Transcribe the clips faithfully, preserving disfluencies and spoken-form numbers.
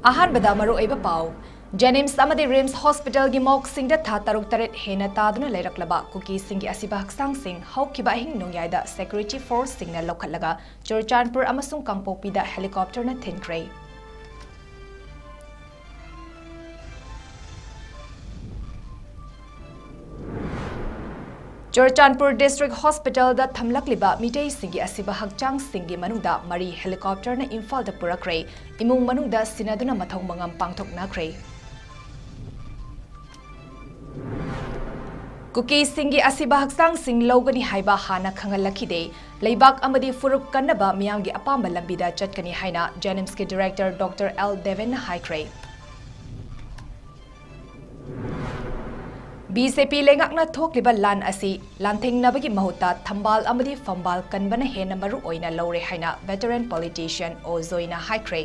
ꯑꯍꯥꯟꯕꯗ ꯃꯔꯨꯑꯣꯏꯕ ꯄꯥꯎ꯫ JNIMS ꯑꯃꯗꯤ RIMS hospitalꯒꯤ morgueꯁꯤꯡꯗ ꯊꯥ ꯇꯔꯨꯛ ꯇꯔꯦꯠ ꯍꯦꯟꯅ ꯇꯥꯗꯨꯅ ꯂꯩꯔꯛꯂꯕ ꯀꯨꯀꯤꯁꯤꯡꯒꯤ ꯑꯁꯤꯕ ꯍꯛꯆꯥꯡꯁꯤꯡ ꯍꯧꯈꯤꯕ ꯑꯍꯤꯡ ꯅꯣꯡꯌꯥꯏꯗ security forceꯁꯤꯡꯅ ꯂꯧꯈꯠꯂꯒ ꯆꯨꯔꯆꯥꯟꯄꯨꯔ ꯑꯃꯁꯨꯡ ꯀꯥꯡꯄꯣꯛꯄꯤꯗ helicopterꯅ ꯊꯤꯟꯈ꯭ꯔꯦ꯫ ꯆꯨꯔꯆꯥꯟꯄꯨꯔ District Hospitalꯗ ꯊꯝꯂꯛꯂꯤꯕ ꯃꯤꯇꯩꯁꯤꯡꯒꯤ ꯑꯁꯤꯕ ꯍꯛꯆꯥꯡꯁꯤꯡꯒꯤ ꯃꯅꯨꯡꯗ ꯃꯔꯤ helicopterꯅ ꯏꯝꯐꯥꯜꯗ ꯄꯨꯔꯛꯈ꯭ꯔꯦ꯫ ꯏꯃꯨꯡ ꯃꯅꯨꯡꯗ ꯁꯤꯟꯅꯗꯨꯅ ꯃꯊꯧ ꯃꯉꯝ ꯄꯥꯡꯊꯣꯛꯅꯈ꯭ꯔꯦ꯫ ꯀꯨꯀꯤꯁꯤꯡꯒꯤ ꯑꯁꯤꯕ ꯍꯛꯆꯥꯡꯁꯤꯡ ꯂꯧꯒꯅꯤ ꯍꯥꯏꯕ ꯍꯥꯟꯅ ꯈꯪꯍꯜꯂꯛꯈꯤꯗꯦ꯫ ꯂꯩꯕꯥꯛ ꯑꯃꯗꯤ ꯐꯨꯔꯨꯞ ꯀꯟꯅꯕ ꯃꯤꯌꯥꯝꯒꯤ ꯑꯄꯥꯝꯕ ꯂꯝꯕꯤꯗ ꯆꯠꯀꯅꯤ ꯍꯥꯏꯅ JNIMSꯀꯤ director Doctor L ꯗꯦꯕꯦꯟꯅ ꯍꯥꯏꯈ꯭ꯔꯦ꯫ BJP ꯂꯩꯉꯥꯛꯅ ꯊꯣꯛꯂꯤꯕ ꯂꯥꯟ ꯑꯁꯤ ꯂꯥꯟꯊꯦꯡꯅꯕꯒꯤ ꯃꯍꯨꯠꯇ ꯊꯝꯕꯥꯜ ꯑꯃꯗꯤ ꯐꯝꯕꯥꯜ ꯀꯟꯕꯅ ꯍꯦꯟꯅ ꯃꯔꯨ ꯑꯣꯏꯅ ꯂꯧꯔꯦ ꯍꯥꯏꯅ veteran politician ꯑꯣ ꯖꯣꯏꯅ ꯍꯥꯏꯈ꯭ꯔꯦ꯫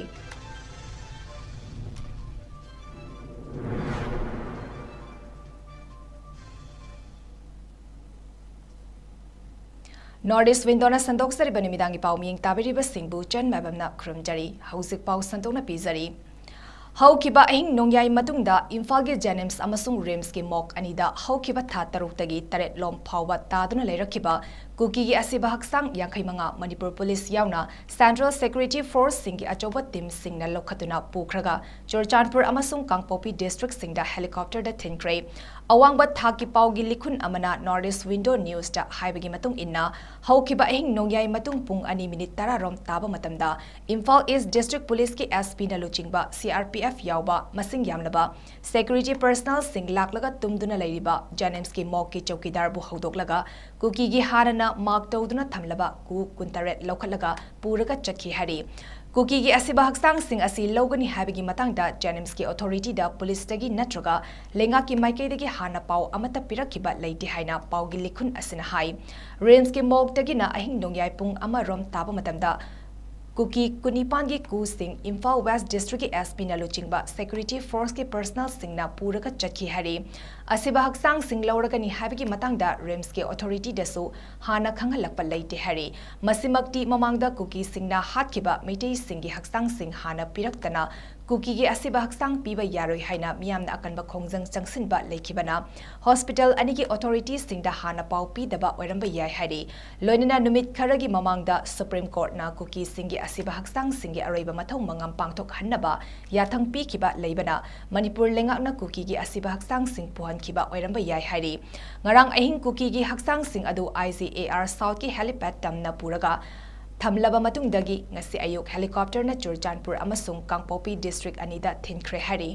North East Windowꯅ ꯁꯟꯗꯣꯛꯆꯔꯤꯕ ꯅꯨꯃꯤꯗꯥꯡꯒꯤ ꯄꯥꯎ ꯃꯤꯌꯦꯡ ꯇꯥꯕꯤꯔꯤꯕꯁꯤꯡꯕꯨ ꯆꯟ ꯃꯥꯏꯕꯝꯅ ꯈꯨꯔꯨꯝꯖꯔꯤ꯫ ꯍꯧꯖꯤꯛ ꯄꯥꯎ ꯁꯟꯗꯣꯛꯅ ꯄꯤꯖꯔꯤ꯫ ꯍꯧꯈꯤꯕ ꯑꯍꯤꯡ ꯅꯣꯡꯌꯥꯏ ꯃꯇꯨꯡꯗ ꯏꯝꯐꯥꯜꯒꯤ JNIMS ꯑꯃꯁꯨꯡ RIMSꯀꯤ morgue ꯑꯅꯤꯗ ꯍꯧꯈꯤꯕ ꯊꯥ ꯇꯔꯨꯛꯇꯒꯤ ꯇꯔꯦꯠ ꯂꯣꯝ ꯐꯥꯎꯕ ꯇꯥꯗꯨꯅ ꯂꯩꯔꯛꯈꯤꯕ ꯀꯨꯀꯤꯒꯤ ꯑꯁꯤꯕ ꯍꯛꯆꯥꯡ ꯌꯥꯡꯈꯩ ꯃꯉꯥ ꯃꯅꯤꯄꯨꯔ ꯄꯨꯂꯤꯁ ꯌꯥꯎꯅ central security forceꯁꯤꯡꯒꯤ ꯑꯆꯧꯕ teamꯁꯤꯡꯅ ꯂꯧꯈꯠꯇꯨꯅ ꯄꯨꯈ꯭ꯔꯒ ꯆꯨꯔꯆꯥꯟꯄꯨꯔ ꯑꯃꯁꯨꯡ ꯀꯥꯡꯄꯣꯛꯄꯤ districtꯁꯤꯡꯗ helicopterꯗ ꯊꯤꯟꯈ꯭ꯔꯦ꯫ ꯑꯋꯥꯡꯕ ꯊꯥꯛꯀꯤ ꯄꯥꯎꯒꯤ ꯂꯤꯈꯨꯟ ꯑꯃꯅ North East Window Newsꯇ ꯍꯥꯏꯕꯒꯤ ꯃꯇꯨꯡ ꯏꯟꯅ, ꯍꯧꯈꯤꯕ ꯑꯍꯤꯡ ꯅꯣꯡꯌꯥꯏ ꯃꯇꯨꯡ ꯄꯨꯡ ꯑꯅꯤ minute ꯇꯔꯥ ꯔꯣꯝ ꯇꯥꯕ ꯃꯇꯝꯗ ꯏꯝꯐꯥꯜ East District Policeꯀꯤ SPꯅ ꯂꯨꯆꯤꯡꯕ CRPF ꯌꯥꯎꯕ ꯃꯁꯤꯡ ꯌꯥꯝꯂꯕ security personnelꯁꯤꯡ ꯂꯥꯛꯂꯒ ꯇꯨꯝꯗꯨꯅ ꯂꯩꯔꯤꯕ JNIMSꯀꯤ morgueꯀꯤ ꯆꯧꯀꯤꯗꯥꯔꯕꯨ ꯍꯧꯗꯣꯛꯂꯒ ꯀꯨꯀꯤꯒꯤ ꯍꯥꯟꯅꯅ mark ꯇꯧꯗꯨꯅ ꯊꯝꯂꯕ ꯀꯨ ꯀꯨꯟꯇꯔꯦꯠ ꯂꯧꯈꯠꯂꯒ ꯄꯨꯔꯒ ꯆꯠꯈꯤ ꯍꯥꯏꯔꯤ꯫ ꯀꯨꯀꯤꯒꯤ ꯑꯁꯤꯕ ꯍꯛꯆꯥꯡꯁꯤꯡ ꯑꯁꯤ ꯂꯧꯒꯅꯤ ꯍꯥꯏꯕꯒꯤ ꯃꯇꯥꯡꯗ JNIMSꯀꯤ authorityꯗ ꯄꯨꯂꯤꯁꯇꯒꯤ ꯅꯠꯇ꯭ꯔꯒ ꯂꯩꯉꯥꯛꯀꯤ ꯃꯥꯏꯀꯩꯗꯒꯤ ꯍꯥꯟꯅ ꯄꯥꯎ ꯑꯃꯠꯇ ꯄꯤꯔꯛꯈꯤꯕ ꯂꯩꯇꯦ ꯍꯥꯏꯅ ꯄꯥꯎꯒꯤ ꯂꯤꯈꯨꯟ ꯑꯁꯤꯅ ꯍꯥꯏ꯫ RIMSꯀꯤ morgueꯇꯒꯤꯅ ꯑꯍꯤꯡ ꯅꯣꯡꯌꯥꯏ ꯄꯨꯡ ꯑꯃ ꯔꯣꯝ ꯇꯥꯕ ꯃꯇꯝꯗ ꯀꯨꯀꯤ ꯀꯨꯟꯅꯤꯄꯥꯟꯒꯤ ꯀꯨꯁꯤꯡ ꯏꯝꯐꯥꯜ West Districtꯀꯤ SPꯅ ꯂꯨꯆꯤꯡꯕ security forceꯀꯤ personnelꯁꯤꯡꯅ ꯄꯨꯔꯒ ꯆꯠꯈꯤ ꯍꯥꯏꯔꯤ꯫ ꯑꯁꯤꯕ ꯍꯛꯆꯥꯡꯁꯤꯡ ꯂꯧꯔꯒꯅꯤ ꯍꯥꯏꯕꯒꯤ ꯃꯇꯥꯡꯗ RIMSꯀꯤ authorityꯗꯁꯨ ꯍꯥꯟꯅ ꯈꯪꯍꯜꯂꯛꯄ ꯂꯩꯇꯦ ꯍꯥꯏꯔꯤ꯫ ꯃꯁꯤꯃꯛꯇꯤ ꯃꯃꯥꯡꯗ ꯀꯨꯀꯤꯁꯤꯡꯅ ꯍꯥꯠꯈꯤꯕ ꯃꯩꯇꯩꯁꯤꯡꯒꯤ ꯍꯛꯆꯥꯡꯁꯤꯡ ꯍꯥꯟꯅ ꯄꯤꯔꯛꯇꯅ ꯀꯨꯀꯤꯒꯤ ꯑꯁꯤꯕ ꯍꯛꯆꯥꯡ ꯄꯤꯕ ꯌꯥꯔꯣꯏ ꯍꯥꯏꯅ ꯃꯤꯌꯥꯝꯅ ꯑꯀꯟꯕ ꯈꯣꯡꯖꯪ ꯆꯪꯁꯤꯟꯕ ꯂꯩꯈꯤꯕꯅ ꯍꯣꯁꯄꯤꯇꯥꯜ ꯑꯅꯤꯒꯤ ꯑꯣꯊꯣꯔꯤꯇꯤꯁꯤꯡꯗ ꯍꯥꯟꯅ ꯄꯥꯎ ꯄꯤꯗꯕ ꯑꯣꯏꯔꯝꯕ ꯌꯥꯏ ꯍꯥꯏꯔꯤ꯫ ꯂꯣꯏꯅꯅ ꯅꯨꯃꯤꯠ ꯈꯔꯒꯤ ꯃꯃꯥꯡꯗ ꯁꯨꯄ꯭ꯔꯤꯝ ꯀꯣꯔꯠꯅ ꯀꯨꯀꯤꯁꯤꯡꯒꯤ ꯑꯁꯤꯕ ꯍꯛꯆꯥꯡꯁꯤꯡꯒꯤ ꯑꯔꯣꯏꯕ ꯃꯊꯧ ꯃꯉꯝ ꯄꯥꯡꯊꯣꯛꯍꯟꯅꯕ ꯌꯥꯊꯪ ꯄꯤꯈꯤꯕ ꯂꯩꯕꯅ ꯃꯅꯤꯄꯨꯔ ꯂꯩꯉꯥꯛꯅ ꯀꯨꯀꯤꯒꯤ ꯑꯁꯤꯕ ꯍꯛꯆꯥꯡꯁꯤꯡ ꯄꯨꯍꯟꯈꯤꯕ ꯑꯣꯏꯔꯝꯕ ꯌꯥꯏ ꯍꯥꯏꯔꯤ꯫ ꯉꯔꯥꯡ ꯑꯍꯤꯡ ꯀꯨꯀꯤꯒꯤ ꯍꯛꯆꯥꯡꯁꯤꯡ ꯑꯗꯨ ꯑꯥꯏ ꯖꯤ ꯑꯦ ꯑꯥꯔ ꯁꯥꯎꯠꯀꯤ ꯍꯦꯂꯤꯄꯦꯗ ꯇꯝꯅ ꯄꯨꯔꯒ ꯊꯝꯂꯕ ꯃꯇꯨꯡꯗꯒꯤ ꯉꯁꯤ ꯑꯌꯨꯛ ꯍꯦꯂꯤꯀꯣꯞꯇꯔꯅ ꯆꯨꯔꯆꯥꯟꯄꯨꯔ ꯑꯃꯁꯨꯡ ꯀꯥꯡꯄꯣꯛꯄꯤ ꯗꯤꯁꯇ꯭ꯔꯤꯛ ꯑꯅꯤꯗ ꯊꯤꯟꯈ꯭ꯔꯦ ꯍꯥꯏꯔꯤ꯫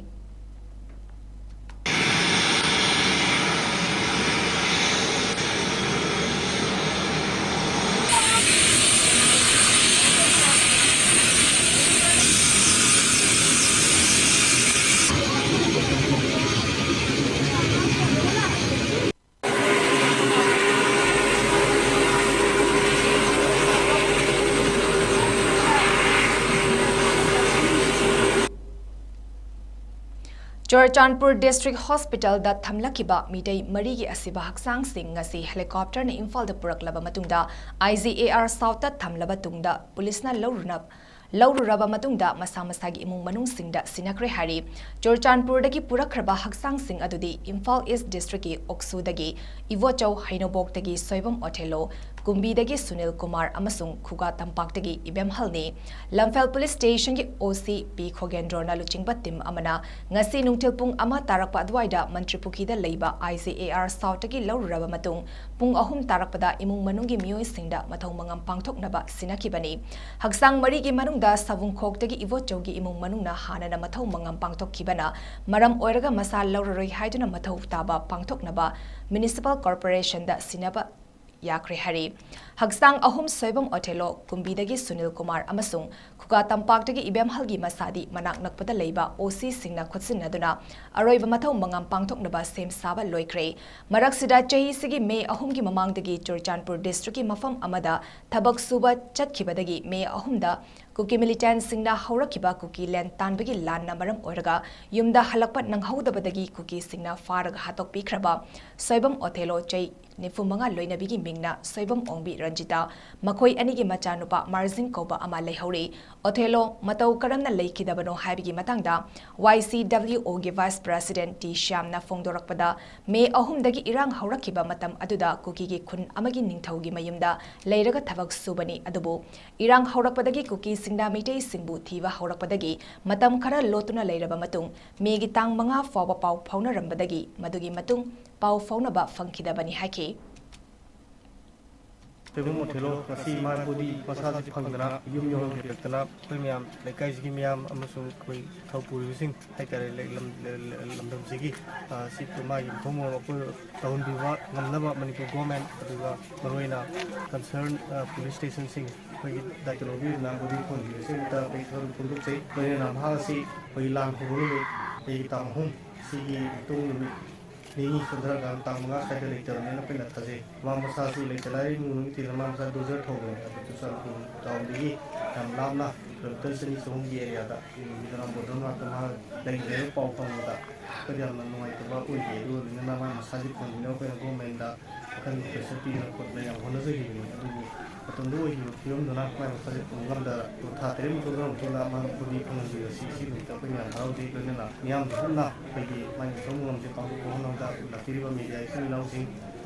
ꯆꯨꯔꯆꯥꯟꯄꯨꯔ ꯗꯤꯁꯇ꯭ꯔꯤꯛ ꯍꯣꯁꯄꯤꯇꯥꯜꯗ ꯊꯝꯂꯛꯈꯤꯕ ꯃꯤꯇꯩ ꯃꯔꯤꯒꯤ ꯑꯁꯤꯕ ꯍꯛꯆꯥꯡꯁꯤꯡ ꯉꯁꯤ ꯍꯦꯂꯤꯀꯣꯞꯇꯔꯅ ꯏꯝꯐꯥꯜꯗ ꯄꯨꯔꯛꯂꯕ ꯃꯇꯨꯡꯗ, ꯑꯥꯏ ꯖꯤ ꯑꯦ ꯑꯥꯔ ꯁꯥꯎꯠꯇ ꯊꯝꯂꯕ ꯇꯨꯡꯗ ꯄꯨꯂꯤꯁꯅ ꯂꯧꯔꯨꯅ-, ꯂꯧꯔꯨꯔꯕ ꯃꯇꯨꯡꯗ ꯃꯁꯥ ꯃꯁꯥꯒꯤ ꯏꯃꯨꯡ ꯃꯅꯨꯡꯁꯤꯡꯗ ꯁꯤꯟꯅꯈ꯭ꯔꯦ ꯍꯥꯏꯔꯤ꯫ ꯆꯨꯔꯆꯥꯟꯄꯨꯔꯗꯒꯤ ꯄꯨꯔꯛꯈ꯭ꯔꯕ ꯍꯛꯆꯥꯡꯁꯤꯡ ꯑꯗꯨꯗꯤ ꯏꯝꯐꯥꯜ ꯏꯁ ꯗꯤꯁꯇ꯭ꯔꯤꯛꯀꯤ ꯑꯣꯛꯁꯨꯗꯒꯤ ꯏꯕꯣꯆꯧ, ꯍꯩꯅꯧꯕꯣꯛꯇꯒꯤ ꯁꯣꯏꯕꯝ ꯑꯣꯊꯦꯂꯣ, ꯀꯨꯝꯕꯤꯗꯒꯤ ꯁꯨꯅꯤꯜ ꯀꯨꯃꯥꯔ ꯑꯃꯁꯨꯡ ꯈꯨꯒꯥ ꯇꯝꯄꯥꯛꯇꯒꯤ ꯏꯕꯦꯝꯍꯜꯅꯤ꯫ ꯂꯝꯐꯦꯜ ꯄꯨꯂꯤꯁ ꯁ꯭ꯇꯦꯁꯟꯒꯤ ꯑꯣ ꯁꯤ ꯄꯤ ꯈꯣꯒꯦꯟꯗ꯭ꯔꯣꯅ ꯂꯨꯆꯤꯡꯕ ꯇꯤꯝ ꯑꯃꯅ ꯉꯁꯤ ꯅꯨꯡꯊꯤꯜ ꯄꯨꯡ ꯑꯃ ꯇꯥꯔꯛꯄ ꯑꯗꯨꯋꯥꯏꯗ ꯃꯟꯇ꯭ꯔꯤꯄꯨꯈ꯭ꯔꯤꯗ ꯂꯩꯕ ꯑꯥꯏ ꯖꯤ ꯑꯦ ꯑꯥꯔ ꯁꯥꯎꯠꯇꯒꯤ ꯂꯧꯔꯨꯔꯕ ꯃꯇꯨꯡ, ꯄꯨꯡ ꯑꯍꯨꯝ ꯇꯥꯔꯛꯄꯗ ꯏꯃꯨꯡ ꯃꯅꯨꯡꯒꯤ ꯃꯤꯑꯣꯏꯁꯤꯡꯗ ꯃꯊꯧ ꯃꯉꯝ ꯄꯥꯡꯊꯣꯛꯅꯕ ꯁꯤꯟꯅꯈꯤꯕꯅꯤ꯫ ꯍꯛꯆꯥꯡ ꯃꯔꯤꯒꯤ ꯃꯅꯨꯡꯗ ꯁꯥꯕꯨꯡꯈꯣꯛꯇꯒꯤ ꯏꯕꯣꯆꯧꯒꯤ ꯏꯃꯨꯡ ꯃꯅꯨꯡꯅ ꯍꯥꯟꯅꯅ ꯃꯊꯧ ꯃꯉꯝ ꯄꯥꯡꯊꯣꯛꯈꯤꯕꯅ ꯃꯔꯝ ꯑꯣꯏꯔꯒ ꯃꯁꯥ ꯂꯧꯔꯔꯣꯏ ꯍꯥꯏꯗꯨꯅ ꯃꯊꯧ ꯇꯥꯕ ꯄꯥꯡꯊꯣꯛꯅꯕ ꯃ꯭ꯌꯨꯅꯤꯁꯤꯄꯥꯜ ꯀꯣꯔꯄꯣꯔꯦꯁꯟꯗ ꯁꯤꯟꯅꯕ ꯌꯥꯈ꯭ꯔꯦ ꯍꯥꯏꯔꯤ꯫ ꯍꯛꯆꯥꯡ ꯑꯍꯨꯝ ꯁꯣꯏꯕꯝ ꯑꯣꯊꯦꯂꯣ, ꯀꯨꯝꯕꯤꯗꯒꯤ ꯁꯨꯅꯤꯜ ꯀꯨꯃꯥꯔ ꯑꯃꯁꯨꯡ ꯈꯨꯒꯥ ꯇꯝꯄꯥꯛꯇꯒꯤ ꯏꯕꯦꯝꯍꯜꯒꯤ ꯃꯁꯥꯗꯤ ꯃꯅꯥꯛ ꯅꯛꯄꯗ ꯂꯩꯕ ꯑꯣ ꯁꯤꯁꯤꯡꯅ ꯈꯨꯠꯁꯤꯟꯅꯗꯨꯅ ꯑꯔꯣꯏꯕ ꯃꯊꯧ ꯃꯉꯝ ꯄꯥꯡꯊꯣꯛꯅꯕ ꯁꯦꯝ ꯁꯥꯕ ꯂꯣꯏꯈ꯭ꯔꯦ꯫ ꯃꯔꯛꯁꯤꯗ ꯆꯍꯤꯁꯤꯒꯤ ꯃꯦ ꯑꯍꯨꯝꯒꯤ ꯃꯃꯥꯡꯗꯒꯤ ꯆꯨꯔꯆꯥꯟꯄꯨꯔ ꯗꯤꯁꯇ꯭ꯔꯤꯛꯀꯤ ꯃꯐꯝ ꯑꯃꯗ ꯊꯕꯛ ꯁꯨꯕ ꯆꯠꯈꯤꯕꯗꯒꯤ ꯃꯦ ꯑꯍꯨꯝꯗ ꯀꯨꯀꯤ ꯃꯤꯂꯤꯇꯦꯟꯠꯁꯤꯡꯅ ꯍꯧꯔꯛꯈꯤꯕ ꯀꯨꯀꯤ ꯂꯦꯟ ꯇꯥꯟꯕꯒꯤ ꯂꯥꯟꯅ ꯃꯔꯝ ꯑꯣꯏꯔꯒ ꯌꯨꯝꯗ ꯍꯜꯂꯛꯄ ꯅꯪꯍꯧꯗꯕꯗꯒꯤ ꯀꯨꯀꯤꯁꯤꯡꯅ ꯐꯥꯔꯒ ꯍꯥꯠꯇꯣꯛꯄꯤꯈ꯭ꯔꯕ ꯁꯣꯏꯕꯝ ꯑꯣꯊꯦꯂꯣ, ꯆꯍꯤ ꯅꯤꯐꯨ ꯃꯉꯥ ꯂꯣꯏꯅꯕꯤꯒꯤ ꯃꯤꯡꯅ ꯁꯣꯏꯕꯝ ꯑꯣꯡꯕꯤ ꯔꯟꯖꯤꯇꯥ, ꯃꯈꯣꯏ ꯑꯅꯤꯒꯤ ꯃꯆꯥꯅꯨꯄꯥ ꯃꯥꯔꯖꯤꯡ ꯀꯧꯕ ꯑꯃ ꯂꯩꯍꯧꯔꯤ꯫ ꯑꯣꯊꯦꯂꯣ ꯃꯇꯧ ꯀꯔꯝꯅ ꯂꯩꯈꯤꯗꯕꯅꯣ ꯍꯥꯏꯕꯒꯤ ꯃꯇꯥꯡꯗ Y C W O ꯒꯤ Vice President ꯇꯤ ꯁ꯭ꯌꯥꯝꯅ ꯐꯣꯡꯗꯣꯔꯛꯄꯗ, ꯃꯦ ꯑꯍꯨꯝꯗꯒꯤ ꯏꯔꯥꯡ ꯍꯧꯔꯛꯈꯤꯕ ꯃꯇꯝ ꯑꯗꯨꯗ ꯀꯨꯀꯤꯒꯤ ꯈꯨꯟ ꯑꯃꯒꯤ ꯅꯤꯡꯊꯧꯒꯤ ꯃꯌꯨꯝꯗ ꯂꯩꯔꯒ ꯊꯕꯛ ꯁꯨꯕꯅꯤ, ꯑꯗꯨꯕꯨ ꯏꯔꯥꯡ ꯍꯧꯔꯛꯄꯗꯒꯤ ꯀꯨꯀꯤꯁꯤꯡꯅ ꯃꯤꯇꯩꯁꯤꯡꯕꯨ ꯊꯤꯕ ꯍꯧꯔꯛꯄꯗꯒꯤ ꯃꯇꯝ ꯈꯔ ꯂꯣꯠꯇꯨꯅ ꯂꯩꯔꯕ ꯃꯇꯨꯡ, ꯃꯦꯒꯤ ꯇꯥꯡ ꯃꯉꯥ ꯐꯥꯎꯕ ꯄꯥꯎ ꯐꯥꯎꯅꯔꯝꯕꯗꯒꯤ ꯃꯗꯨꯒꯤ ꯃꯇꯨꯡ ꯄꯥꯎ ꯐꯥꯎꯅꯕ ꯐꯪꯈꯤꯗꯕꯅꯤ ꯍꯥꯏꯈꯤ꯫ ꯁꯣꯏꯕꯝ ꯑꯣꯊꯦꯂꯣ ꯉꯁꯤ ꯃꯥ ꯕꯣꯗꯤ ꯃꯁꯥꯁꯦ ꯐꯪꯗꯅ ꯌꯨꯝ ꯌꯧꯍꯟꯕꯤꯔꯛꯇꯅ ꯑꯩꯈꯣꯏ ꯃꯌꯥꯝ, ꯂꯩꯀꯥꯏꯁꯤꯒꯤ ꯃꯤꯌꯥꯝ ꯑꯃꯁꯨꯡ ꯑꯩꯈꯣꯏ ꯊꯧ ꯄꯨꯔꯤꯕꯁꯤꯡ ꯍꯥꯏꯇꯥꯔꯦ, ꯂꯩ-, ꯂꯝ-, ꯂꯝꯗꯝꯁꯤꯒꯤ, ꯑ, ꯁꯤ ꯃꯥꯒꯤ ꯃꯊꯧ ꯃꯉꯝ ꯑꯩꯈꯣꯏ ꯇꯧꯍꯟꯕꯤꯕ ꯉꯝꯅꯕ ꯃꯅꯤꯄꯨꯔ ꯒꯣꯔꯃꯦꯟ, ꯑꯗꯨꯒ ꯃꯔꯨꯑꯣꯏꯅ ꯀꯟꯁꯔꯟ, ꯑ, ꯄꯨꯂꯤꯁ ꯁ꯭ꯇꯦꯁꯟꯁꯤꯡ ꯑꯩꯈꯣꯏꯒꯤ ꯗꯥꯏꯇ ꯂꯧꯕꯤꯗꯨꯅ ꯕꯣꯗꯤ ꯐꯪꯍꯟꯕꯤꯕꯁꯤꯗꯃꯛꯇ ꯑꯩꯈꯣꯏ ꯊꯥꯒꯠꯄ ꯐꯣꯡꯗꯣꯛꯆꯩ꯫ ꯂꯣꯏꯅꯅ ꯃꯍꯥꯛ ꯑꯁꯤ ꯑꯩꯈꯣꯏꯒꯤ ꯂꯥꯟ ꯍꯧꯕ ꯅꯨꯃꯤꯠ, ꯑꯩꯒꯤ ꯇꯥꯡ ꯑꯍꯨꯝ, ꯁꯤꯒꯤ ꯃꯇꯨꯡ ꯅꯨꯃꯤꯠ ꯅꯤꯅꯤ ꯆꯣꯟꯊꯔꯀꯥꯟꯗ ꯇꯥꯡ ꯃꯉꯥ ꯁ꯭ꯋꯥꯏꯗ ꯂꯩꯇꯕꯅꯦꯅ ꯑꯩꯈꯣꯏꯅ ꯊꯥꯖꯩ꯫ ꯃꯥ ꯃꯁꯥꯁꯤ ꯂꯩꯇ ꯂꯥꯏꯔ ꯏꯃꯨꯡ ꯃꯅꯨꯡꯒꯤ ꯇꯤꯟꯅ ꯃꯥ ꯃꯁꯥ ꯗꯣꯖꯔ ꯊꯧꯕꯅꯦ, ꯑꯗꯨ ꯆꯨꯔꯆꯥꯟꯄꯨꯔ ꯇꯥꯎꯟꯗꯒꯤ ꯌꯥꯝ ꯂꯥꯞꯅ ꯀꯤꯂꯣꯃꯤꯇꯔ ꯆꯅꯤ ꯆꯍꯨꯝꯒꯤ ꯑꯦꯔꯤꯌꯥꯗ ꯃꯤꯖꯣꯔꯥꯝ ꯕꯣꯔꯗꯔ ꯃꯅꯥꯛꯇ ꯃꯥ ꯂꯩꯈ꯭ꯔꯦꯅ ꯄꯥꯎ ꯐꯪꯕꯗ ꯑꯩꯈꯣꯏꯗ ꯌꯥꯝꯅ ꯅꯨꯡꯉꯥꯏꯇꯕ ꯑꯣꯏꯈꯤ꯫ ꯑꯗꯨꯒ ꯂꯣꯏꯅꯅ ꯃꯥ ꯃꯁꯥꯁꯤ ꯐꯪꯗꯅꯕ ꯑꯩꯈꯣꯏꯅ ꯒꯣꯔꯃꯦꯟꯗ ꯋꯥꯈꯜ ꯄ꯭ꯔꯦꯁꯔ ꯄꯤꯗꯅ ꯈꯣꯠꯇꯅ ꯌꯥꯝ ꯍꯣꯠꯅꯖꯈꯤꯕꯅꯤ꯫ ꯑꯗꯨꯕꯨ ꯃꯇꯝꯗꯨ ꯑꯣꯏꯈꯤꯕ ꯐꯤꯕꯝꯗꯨꯅ ꯃꯥꯏ ꯃꯁꯥꯁꯦ ꯐꯪꯕ ꯉꯝꯗ ꯊꯥ ꯇꯔꯦꯠ ꯃꯇꯨꯡꯗ ꯑꯃꯨꯛꯇꯪꯗ ꯃꯥ ꯕꯣꯗꯤ ꯐꯪꯍꯟꯕꯤꯕ ꯑꯁꯤ ꯁꯤꯒꯤꯗꯃꯛꯇ ꯑꯩꯈꯣꯏ ꯃꯌꯥꯝ ꯍꯔꯥꯎꯖꯩ꯫ ꯂꯣꯏꯅꯅ ꯃꯤꯌꯥꯝꯁꯨ ꯄꯨꯟꯅ ꯑꯩꯈꯣꯏꯒꯤ ꯃꯥꯒꯤ ꯃꯊꯧ ꯃꯉꯝꯁꯦ ꯄꯥꯡꯊꯣꯛꯄ ꯍꯣꯠꯅꯕꯗ ꯂꯥꯛꯄꯤꯔꯤꯕ ꯃꯦꯗꯤꯌꯥ ꯏꯆꯤꯟ ꯏꯅꯥꯎꯁꯤꯡ,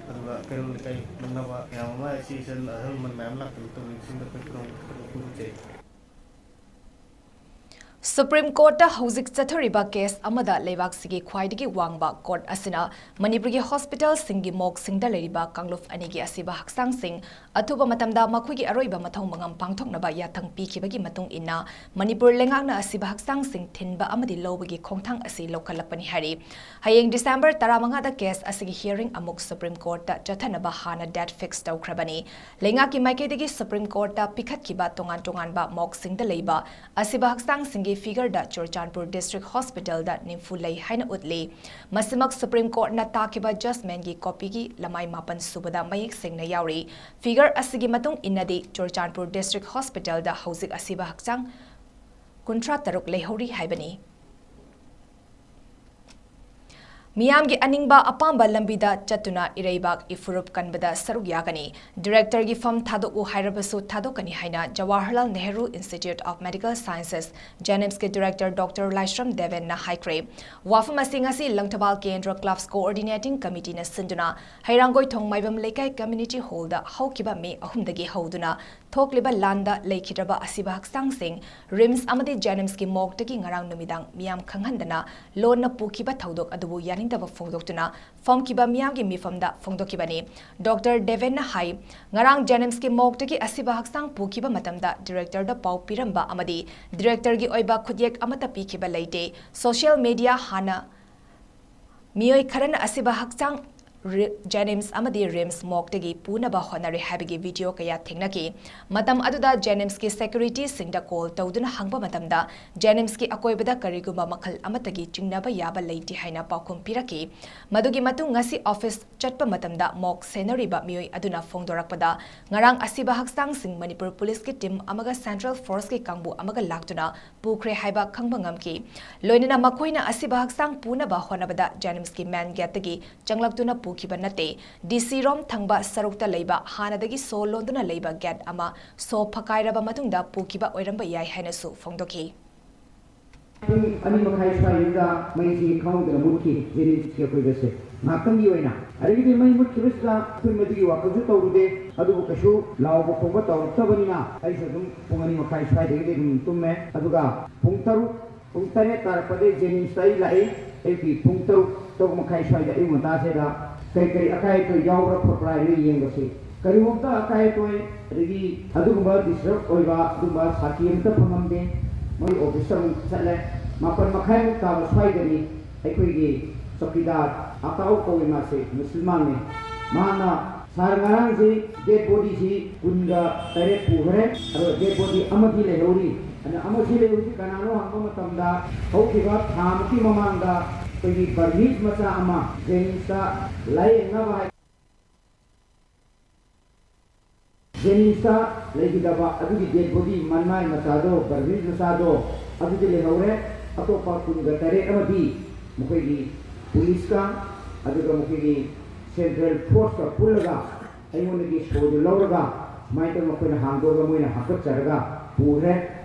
ꯑꯗꯨꯒ ꯀꯩꯔꯣꯜ ꯂꯩꯀꯥꯏ ꯅꯛꯅꯕ ꯃꯌꯥꯝ ꯑꯃ, ꯏꯆꯦ ꯏꯆꯜ ꯑꯍꯜ ꯂꯃꯟ ꯃꯌꯥꯝ ꯂꯥꯛꯇꯨꯅ ꯇꯧꯔꯤꯕꯁꯤꯡꯗ ꯑꯩꯈꯣꯏ ꯈꯨꯗꯣꯡ ꯈꯨꯗꯣꯡ ꯐꯣꯡꯗꯣꯛꯆꯩ꯫ ꯁꯨꯄ꯭ꯔꯤꯝ ꯀꯣꯔꯠꯇ ꯍꯧꯖꯤꯛ ꯆꯠꯊꯔꯤꯕ ꯀꯦꯁ ꯑꯃꯗ ꯂꯩꯕꯥꯛꯁꯤꯒꯤ ꯈ꯭ꯋꯥꯏꯗꯒꯤ ꯋꯥꯡꯕ ꯀꯣꯔꯠ ꯑꯁꯤꯅ ꯃꯅꯤꯄꯨꯔꯒꯤ ꯍꯣꯁꯄꯤꯇꯥꯜꯁꯤꯡꯒꯤ ꯃꯣꯔꯒꯁꯤꯡꯗ ꯂꯩꯔꯤꯕ ꯀꯥꯡꯂꯨꯞ ꯑꯅꯤꯒꯤ ꯑꯁꯤꯕ ꯍꯛꯆꯥꯡꯁꯤꯡ ꯑꯊꯨꯕ ꯃꯇꯝꯗ ꯃꯈꯣꯏꯒꯤ ꯑꯔꯣꯏꯕ ꯃꯊꯧ ꯃꯉꯝ ꯄꯥꯡꯊꯣꯛꯅꯕ ꯌꯥꯊꯪ ꯄꯤꯈꯤꯕꯒꯤ ꯃꯇꯨꯡ ꯏꯟꯅ ꯃꯅꯤꯄꯨꯔ ꯂꯩꯉꯥꯛꯅ ꯑꯁꯤꯕ ꯍꯛꯆꯥꯡꯁꯤꯡ ꯊꯤꯟꯕ ꯑꯃꯗꯤ ꯂꯧꯕꯒꯤ ꯈꯣꯡꯊꯥꯡ ꯑꯁꯤ ꯂꯧꯈꯠꯂꯛꯄꯅꯤ ꯍꯥꯏꯔꯤ꯫ ꯍꯌꯦꯡ ꯗꯤꯁꯦꯝꯕꯔ ꯇꯔꯥꯃꯉꯥꯗ ꯀꯦꯁ ꯑꯁꯤꯒꯤ ꯍꯤꯌꯔꯤꯡ ꯑꯃꯨꯛ ꯁꯨꯄ꯭ꯔꯤꯝ ꯀꯣꯔꯠꯇ ꯆꯠꯊꯅꯕ ꯍꯥꯟꯅ ꯗꯦꯠ ꯐꯤꯛꯁ ꯇꯧꯈ꯭ꯔꯕꯅꯤ꯫ ꯂꯩꯉꯥꯛꯀꯤ ꯃꯥꯏꯀꯩꯗꯒꯤ ꯁꯨꯄ꯭ꯔꯤꯝ ꯀꯣꯔꯠꯇ ꯄꯤꯈꯠꯈꯤꯕ ꯇꯣꯉꯥꯟ ꯇꯣꯉꯥꯟꯕ ꯃꯣꯔꯒꯁꯤꯡꯗ ꯂꯩꯕ ꯑꯁꯤꯕ ꯍꯛꯆꯥꯡꯁꯤꯡꯒꯤ ꯐꯤꯒꯔꯗ ꯆꯨꯔꯆꯥꯟꯄꯨꯔ ꯗꯤꯁꯇ꯭ꯔꯤꯛ ꯍꯣꯁꯄꯤꯇꯥꯜꯗ ꯅꯤꯐꯨ ꯂꯩ ꯍꯥꯏꯅ ꯎꯠꯂꯤ꯫ ꯃꯁꯤꯃꯛ ꯁꯨꯄ꯭ꯔꯤꯝ ꯀꯣꯔꯠꯅ ꯇꯥꯈꯤꯕ ꯖꯖꯃꯦꯟꯒꯤ ꯀꯣꯄꯤꯒꯤ ꯂꯃꯥꯏ ꯃꯥꯄꯟ ꯁꯨꯕꯗ ꯃꯌꯦꯛ ꯁꯦꯡꯅ ꯌꯥꯎꯔꯤ꯫ ꯐꯤꯒꯔ ꯑꯁꯤꯒꯤ ꯃꯇꯨꯡ ꯏꯟꯅꯗꯤ ꯆꯨꯔꯆꯥꯟꯄꯨꯔ ꯗꯤꯁꯇ꯭ꯔꯤꯛ ꯍꯣꯁꯄꯤꯇꯥꯜꯗ ꯍꯧꯖꯤꯛ ꯑꯁꯤꯕ ꯍꯛꯆꯥꯡ ꯀꯨꯟꯊ꯭ꯔꯥ ꯇꯔꯨꯛ ꯂꯩꯍꯧꯔꯤ ꯍꯥꯏꯕꯅꯤ꯫ ꯃꯤꯌꯥꯝꯒꯤ ꯑꯅꯤꯡꯕ ꯑꯄꯥꯝꯕ ꯂꯝꯕꯤꯗ ꯆꯠꯇꯨꯅ ꯏꯔꯩꯕꯥꯛ ꯏꯐꯨꯔꯨꯞ ꯀꯟꯕꯗ ꯁꯔꯨꯛ ꯌꯥꯒꯅꯤ꯫ ꯗꯤꯔꯦꯛꯇꯔꯒꯤ ꯐꯝ ꯊꯥꯗꯣꯛꯎ ꯍꯥꯏꯔꯕꯁꯨ ꯊꯥꯗꯣꯛꯀꯅꯤ ꯍꯥꯏꯅ Jawaharlal Nehru institute of medical sciences, ꯖꯦꯅꯤꯝꯁꯀꯤ ꯗꯤꯔꯦꯛꯇꯔ ꯗꯣꯛꯇꯔ ꯂꯥꯏꯁ꯭ꯔꯝ ꯗꯦꯕꯦꯟꯅ ꯍꯥꯏꯈ꯭ꯔꯦ꯫ ꯋꯥꯐꯝ ꯑꯁꯤ ꯉꯁꯤ ꯂꯪꯊꯕꯥꯜ ꯀꯦꯟꯗ꯭ꯔ ꯀ꯭ꯂꯕꯁ ꯀꯣꯑꯣꯔꯗꯤꯅꯦꯇꯤꯡ ꯀꯃꯤꯇꯤꯅ ꯁꯤꯟꯗꯨꯅ ꯍꯩꯔꯥꯡꯒꯣꯏꯊꯣꯡ ꯃꯥꯏꯕꯝ ꯂꯩꯀꯥꯏ ꯀꯝꯃ꯭ꯌꯨꯅꯤꯇꯤ ꯍꯣꯜꯗ ꯍꯧꯈꯤꯕ ꯃꯦ ꯑꯍꯨꯝꯗꯒꯤ ꯍꯧꯗꯨꯅ ꯊꯣꯛꯂꯤꯕ ꯂꯥꯟꯗ ꯂꯩꯈꯤꯗ꯭ꯔꯕ ꯑꯁꯤꯕ ꯍꯛꯆꯥꯡꯁꯤꯡ ꯔꯤꯝꯁ ꯑꯃꯗꯤ ꯖꯦꯅꯤꯝꯁꯀꯤ ꯃꯣꯔꯒꯇꯒꯤ ꯉꯔꯥꯡ ꯅꯨꯃꯤꯗꯥꯡ ꯃꯤꯌꯥꯝ ꯈꯪꯍꯟꯗꯅ ꯂꯣꯟꯅ ꯄꯨꯈꯤꯕ ꯊꯧꯗꯣꯛ ꯑꯗꯨꯕꯨ ꯌꯥꯅꯤꯡꯗꯕ ꯐꯣꯡꯗꯣꯛꯇꯨꯅ ꯐꯝꯈꯤꯕ ꯃꯤꯌꯥꯝꯒꯤ ꯃꯤꯐꯝꯗ ꯐꯣꯡꯗꯣꯛꯈꯤꯕꯅꯤ꯫ ꯗꯣꯛꯇꯔ ꯗꯦꯕꯦꯟꯅ ꯍꯥꯏ, ꯉꯔꯥꯡ ꯖꯦꯅꯤꯝꯁꯀꯤ ꯃꯣꯔꯒꯇꯒꯤ ꯑꯁꯤꯕ ꯍꯛꯆꯥꯡ ꯄꯨꯈꯤꯕ ꯃꯇꯝꯗ ꯗꯤꯔꯦꯛꯇꯔꯗ ꯄꯥꯎ ꯄꯤꯔꯝꯕ ꯑꯃꯗꯤ ꯗꯤꯔꯦꯛꯇꯔꯒꯤ ꯑꯣꯏꯕ ꯈꯨꯠꯌꯦꯛ ꯑꯃꯠꯇ ꯄꯤꯈꯤꯕ ꯂꯩꯇꯦ꯫ ꯁꯣꯁꯤꯌꯦꯜ ꯃꯤꯗꯤꯌꯥ ꯍꯥꯟꯅ ꯃꯤꯑꯣꯏ ꯈꯔꯅ ꯑꯁꯤꯕ ꯍꯛꯆꯥꯡ ꯔꯤ-, ꯖꯦꯅꯤꯝꯁ ꯑꯃꯗꯤ ꯔꯤꯝꯁ ꯃꯣꯔꯒꯇꯒꯤ ꯄꯨꯅꯕ ꯍꯣꯠꯅꯔꯤ ꯍꯥꯏꯕꯒꯤ ꯚꯤꯗꯤꯑꯣ ꯀꯌꯥ ꯊꯦꯡꯅꯈꯤ꯫ ꯃꯇꯝ ꯑꯗꯨꯗ ꯖꯦꯅꯤꯝꯁꯀꯤ ꯁꯦꯀ꯭ꯌꯨꯔꯤꯇꯤꯁꯤꯡꯗ ꯀꯣꯜ ꯇꯧꯗꯨꯅ ꯍꯪꯕ ꯃꯇꯝꯗ ꯖꯦꯅꯤꯝꯁꯀꯤ ꯑꯀꯣꯏꯕꯗ ꯀꯔꯤꯒꯨꯝꯕ ꯃꯈꯜ ꯑꯃꯠꯇꯒꯤ ꯆꯤꯡꯅꯕ ꯌꯥꯕ ꯂꯩꯇꯦ ꯍꯥꯏꯅ ꯄꯥꯎꯈꯨꯝ ꯄꯤꯔꯛꯈꯤ꯫ ꯃꯗꯨꯒꯤ ꯃꯇꯨꯡ ꯉꯁꯤ ꯑꯣꯐꯤꯁ ꯆꯠꯄ ꯃꯇꯝꯗ ꯃꯣꯔꯒ ꯁꯦꯟꯅꯔꯤꯕ ꯃꯤꯑꯣꯏ ꯑꯗꯨꯅ ꯐꯣꯡꯗꯣꯔꯛꯄꯗ ꯉꯔꯥꯡ ꯑꯁꯤꯕ ꯍꯛꯆꯥꯡꯁꯤꯡ ꯃꯅꯤꯄꯨꯔ ꯄꯨꯂꯤꯁꯀꯤ ꯇꯤꯝ ꯑꯃꯒ ꯁꯦꯟꯇ꯭ꯔꯦꯜ ꯐꯣꯔꯁꯀꯤ ꯀꯥꯡꯕꯨ ꯑꯃꯒ ꯂꯥꯛꯇꯨꯅ ꯄꯨꯈ꯭ꯔꯦ ꯍꯥꯏꯕ ꯈꯪꯕ ꯉꯝꯈꯤ꯫ ꯂꯣꯏꯅꯅ ꯃꯈꯣꯏꯅ ꯑꯁꯤꯕ ꯍꯛꯆꯥꯡ ꯄꯨꯅꯕ ꯍꯣꯠꯅꯕꯗ ꯖꯦꯅꯤꯝꯁꯀꯤ ꯃꯦꯟ ꯒꯦꯠꯇꯒꯤ ꯆꯪꯂꯛꯇꯨꯅ ꯄꯨꯈꯤꯕ ꯅꯠꯇꯦ꯫ ꯗꯤ ꯁꯤ ꯔꯣꯝ ꯊꯪꯕ ꯁꯔꯨꯛꯇ ꯂꯩꯕ ꯍꯥꯟꯅꯗꯒꯤ ꯁꯣ ꯂꯣꯟꯗꯨꯅ ꯂꯩꯕ ꯒꯦꯠ ꯑꯃ ꯁꯣ ꯐꯀꯥꯏꯔꯕ ꯃꯇꯨꯡꯗ ꯄꯨꯈꯤꯕ ꯑꯣꯏꯔꯝꯕ ꯌꯥꯏ ꯍꯥꯏꯅꯁꯨ ꯐꯣꯡꯗꯣꯛꯈꯤ꯫ ꯄꯨꯡ ꯑꯅꯤ ꯃꯈꯥꯏ ꯁ꯭ꯋꯥꯏꯗꯨꯗ ꯃꯩꯁꯤ ꯈꯪꯍꯧꯗꯅ ꯃꯨꯠꯈꯤ꯫ ꯖꯦꯅꯤꯝꯁꯀꯤ ꯑꯀꯣꯏꯕꯁꯦ ꯉꯥꯛꯇꯪꯒꯤ ꯑꯣꯏꯅ꯫ ꯑꯗꯒꯤꯗꯤ ꯃꯩ ꯃꯨꯠꯈꯤꯕꯁꯤꯗ ꯑꯩꯈꯣꯏ ꯃꯗꯨꯒꯤ ꯋꯥꯈꯜꯁꯨ ꯇꯧꯔꯨꯗꯦ, ꯑꯗꯨꯕꯨ ꯀꯩꯁꯨ ꯂꯥꯎꯕ ꯈꯣꯡꯕ ꯇꯧꯔꯛꯇꯕꯅꯤꯅ ꯑꯩꯁꯨ ꯑꯗꯨꯝ ꯄꯨꯡ ꯑꯅꯤ ꯃꯈꯥꯏ ꯁ꯭ꯋꯥꯏꯗꯒꯤꯗꯤ ꯑꯗꯨꯝ ꯇꯨꯝꯃꯦ꯫ ꯑꯗꯨꯒ ꯄꯨꯡ ꯇꯔꯨꯛ, ꯄꯨꯡ ꯇꯔꯦꯠ ꯇꯥꯔꯛꯄꯗꯩ ꯖꯦꯅꯤꯝꯁꯇ ꯑꯩ ꯂꯥꯛꯏ꯫ ꯑꯌꯨꯛꯀꯤ ꯄꯨꯡ ꯇꯔꯨꯛ, ꯇꯔꯨꯛ ꯃꯈꯥꯏ ꯁ꯭ꯋꯥꯏꯗ ꯑꯌꯨꯛ ꯉꯟꯇꯥꯁꯤꯗ ꯀꯔꯤ ꯀꯔꯤ ꯑꯀꯥꯏ ꯑꯇꯣꯏ ꯌꯥꯎꯕ꯭ꯔꯥ ꯈꯣꯠꯄ꯭ꯔꯥ ꯍꯥꯏꯅ ꯌꯦꯡꯕꯁꯤ ꯀꯔꯤꯒꯨꯝꯕ ꯑꯀꯥꯏ ꯑꯇꯣꯏ ꯑꯗꯒꯤ ꯑꯗꯨꯒꯨꯝꯕ ꯗꯤꯁꯇꯔꯕ ꯑꯣꯏꯕ ꯑꯗꯨꯒꯨꯝꯕ ꯁꯥꯈꯤ ꯑꯃꯠꯇ ꯐꯪꯉꯝꯗꯦ꯫ ꯃꯣꯏ ꯑꯣꯐꯤꯁꯇ ꯑꯃꯨꯛ ꯆꯠꯂꯦ꯫ ꯃꯥꯄꯟ ꯃꯈꯥꯏꯃꯨꯛ ꯇꯥꯕ ꯁ꯭ꯋꯥꯏꯗꯅꯤ ꯑꯩꯈꯣꯏꯒꯤ ꯆꯧꯀꯤꯗꯥꯔ ꯑꯇꯥꯎ ꯀꯧꯏ, ꯃꯥꯁꯦ ꯃꯨꯁꯜꯃꯥꯟꯅꯤ꯫ ꯃꯥꯅ, "ꯁꯥꯔ, ꯉꯔꯥꯡꯁꯤ ꯗꯦꯗ ꯕꯣꯗꯤꯁꯤ ꯀꯨꯟꯒ ꯇꯔꯦꯠ ꯄꯨꯈ꯭ꯔꯦ, ꯑꯗꯣ ꯗꯦꯗ ꯕꯣꯗꯤ ꯑꯃꯗꯤ ꯂꯩꯍꯧꯔꯤ, ꯑꯗ ꯑꯃꯁꯤ ꯂꯩ, ꯍꯧꯖꯤꯛ ꯀꯅꯥꯅꯣ ꯍꯪꯕ ꯃꯇꯝꯗ, ꯍꯧꯈꯤꯕ ꯊꯥ ꯑꯃꯒꯤ ꯃꯃꯥꯡꯗ ꯑꯩꯈꯣꯏꯒꯤ ꯕꯔꯃꯤꯁ ꯃꯆꯥ ꯑꯃ ꯖꯦꯅꯤꯝꯁꯇ ꯂꯥꯌꯦꯡꯅꯕ ꯍꯥꯏ-, ꯖꯦꯅꯤꯝꯁꯇ ꯂꯩꯈꯤꯗꯕ ꯑꯗꯨꯒꯤ ꯗꯦꯗ ꯕꯣꯗꯤ, ꯃꯟꯃꯥꯏ ꯃꯆꯥꯗꯣ, ꯕꯔꯃꯤꯁ ꯃꯆꯥꯗꯣ, ꯑꯗꯨꯗꯤ ꯂꯩꯍꯧꯔꯦ꯫ ꯑꯇꯣꯞꯄ ꯀꯨꯟꯒ ꯇꯔꯦꯠ ꯑꯃꯗꯤ ꯃꯈꯣꯏꯒꯤ ꯄꯨꯂꯤꯁꯀ, ꯑꯗꯨꯒ ꯃꯈꯣꯏꯒꯤ ꯁꯦꯟꯇ꯭ꯔꯦꯜ ꯐꯣꯔꯁꯀ ꯄꯨꯜꯂꯒ ꯑꯩꯉꯣꯟꯗꯒꯤ ꯁꯣꯗꯨ ꯂꯧꯔꯒ, ꯁꯨꯃꯥꯏꯅ ꯇꯧꯅ ꯃꯈꯣꯏꯅ ꯍꯥꯡꯗꯣꯛꯑꯒ ꯃꯣꯏꯅ ꯍꯥꯞꯀꯠꯆꯔꯒ ꯄꯨꯈ꯭ꯔꯦ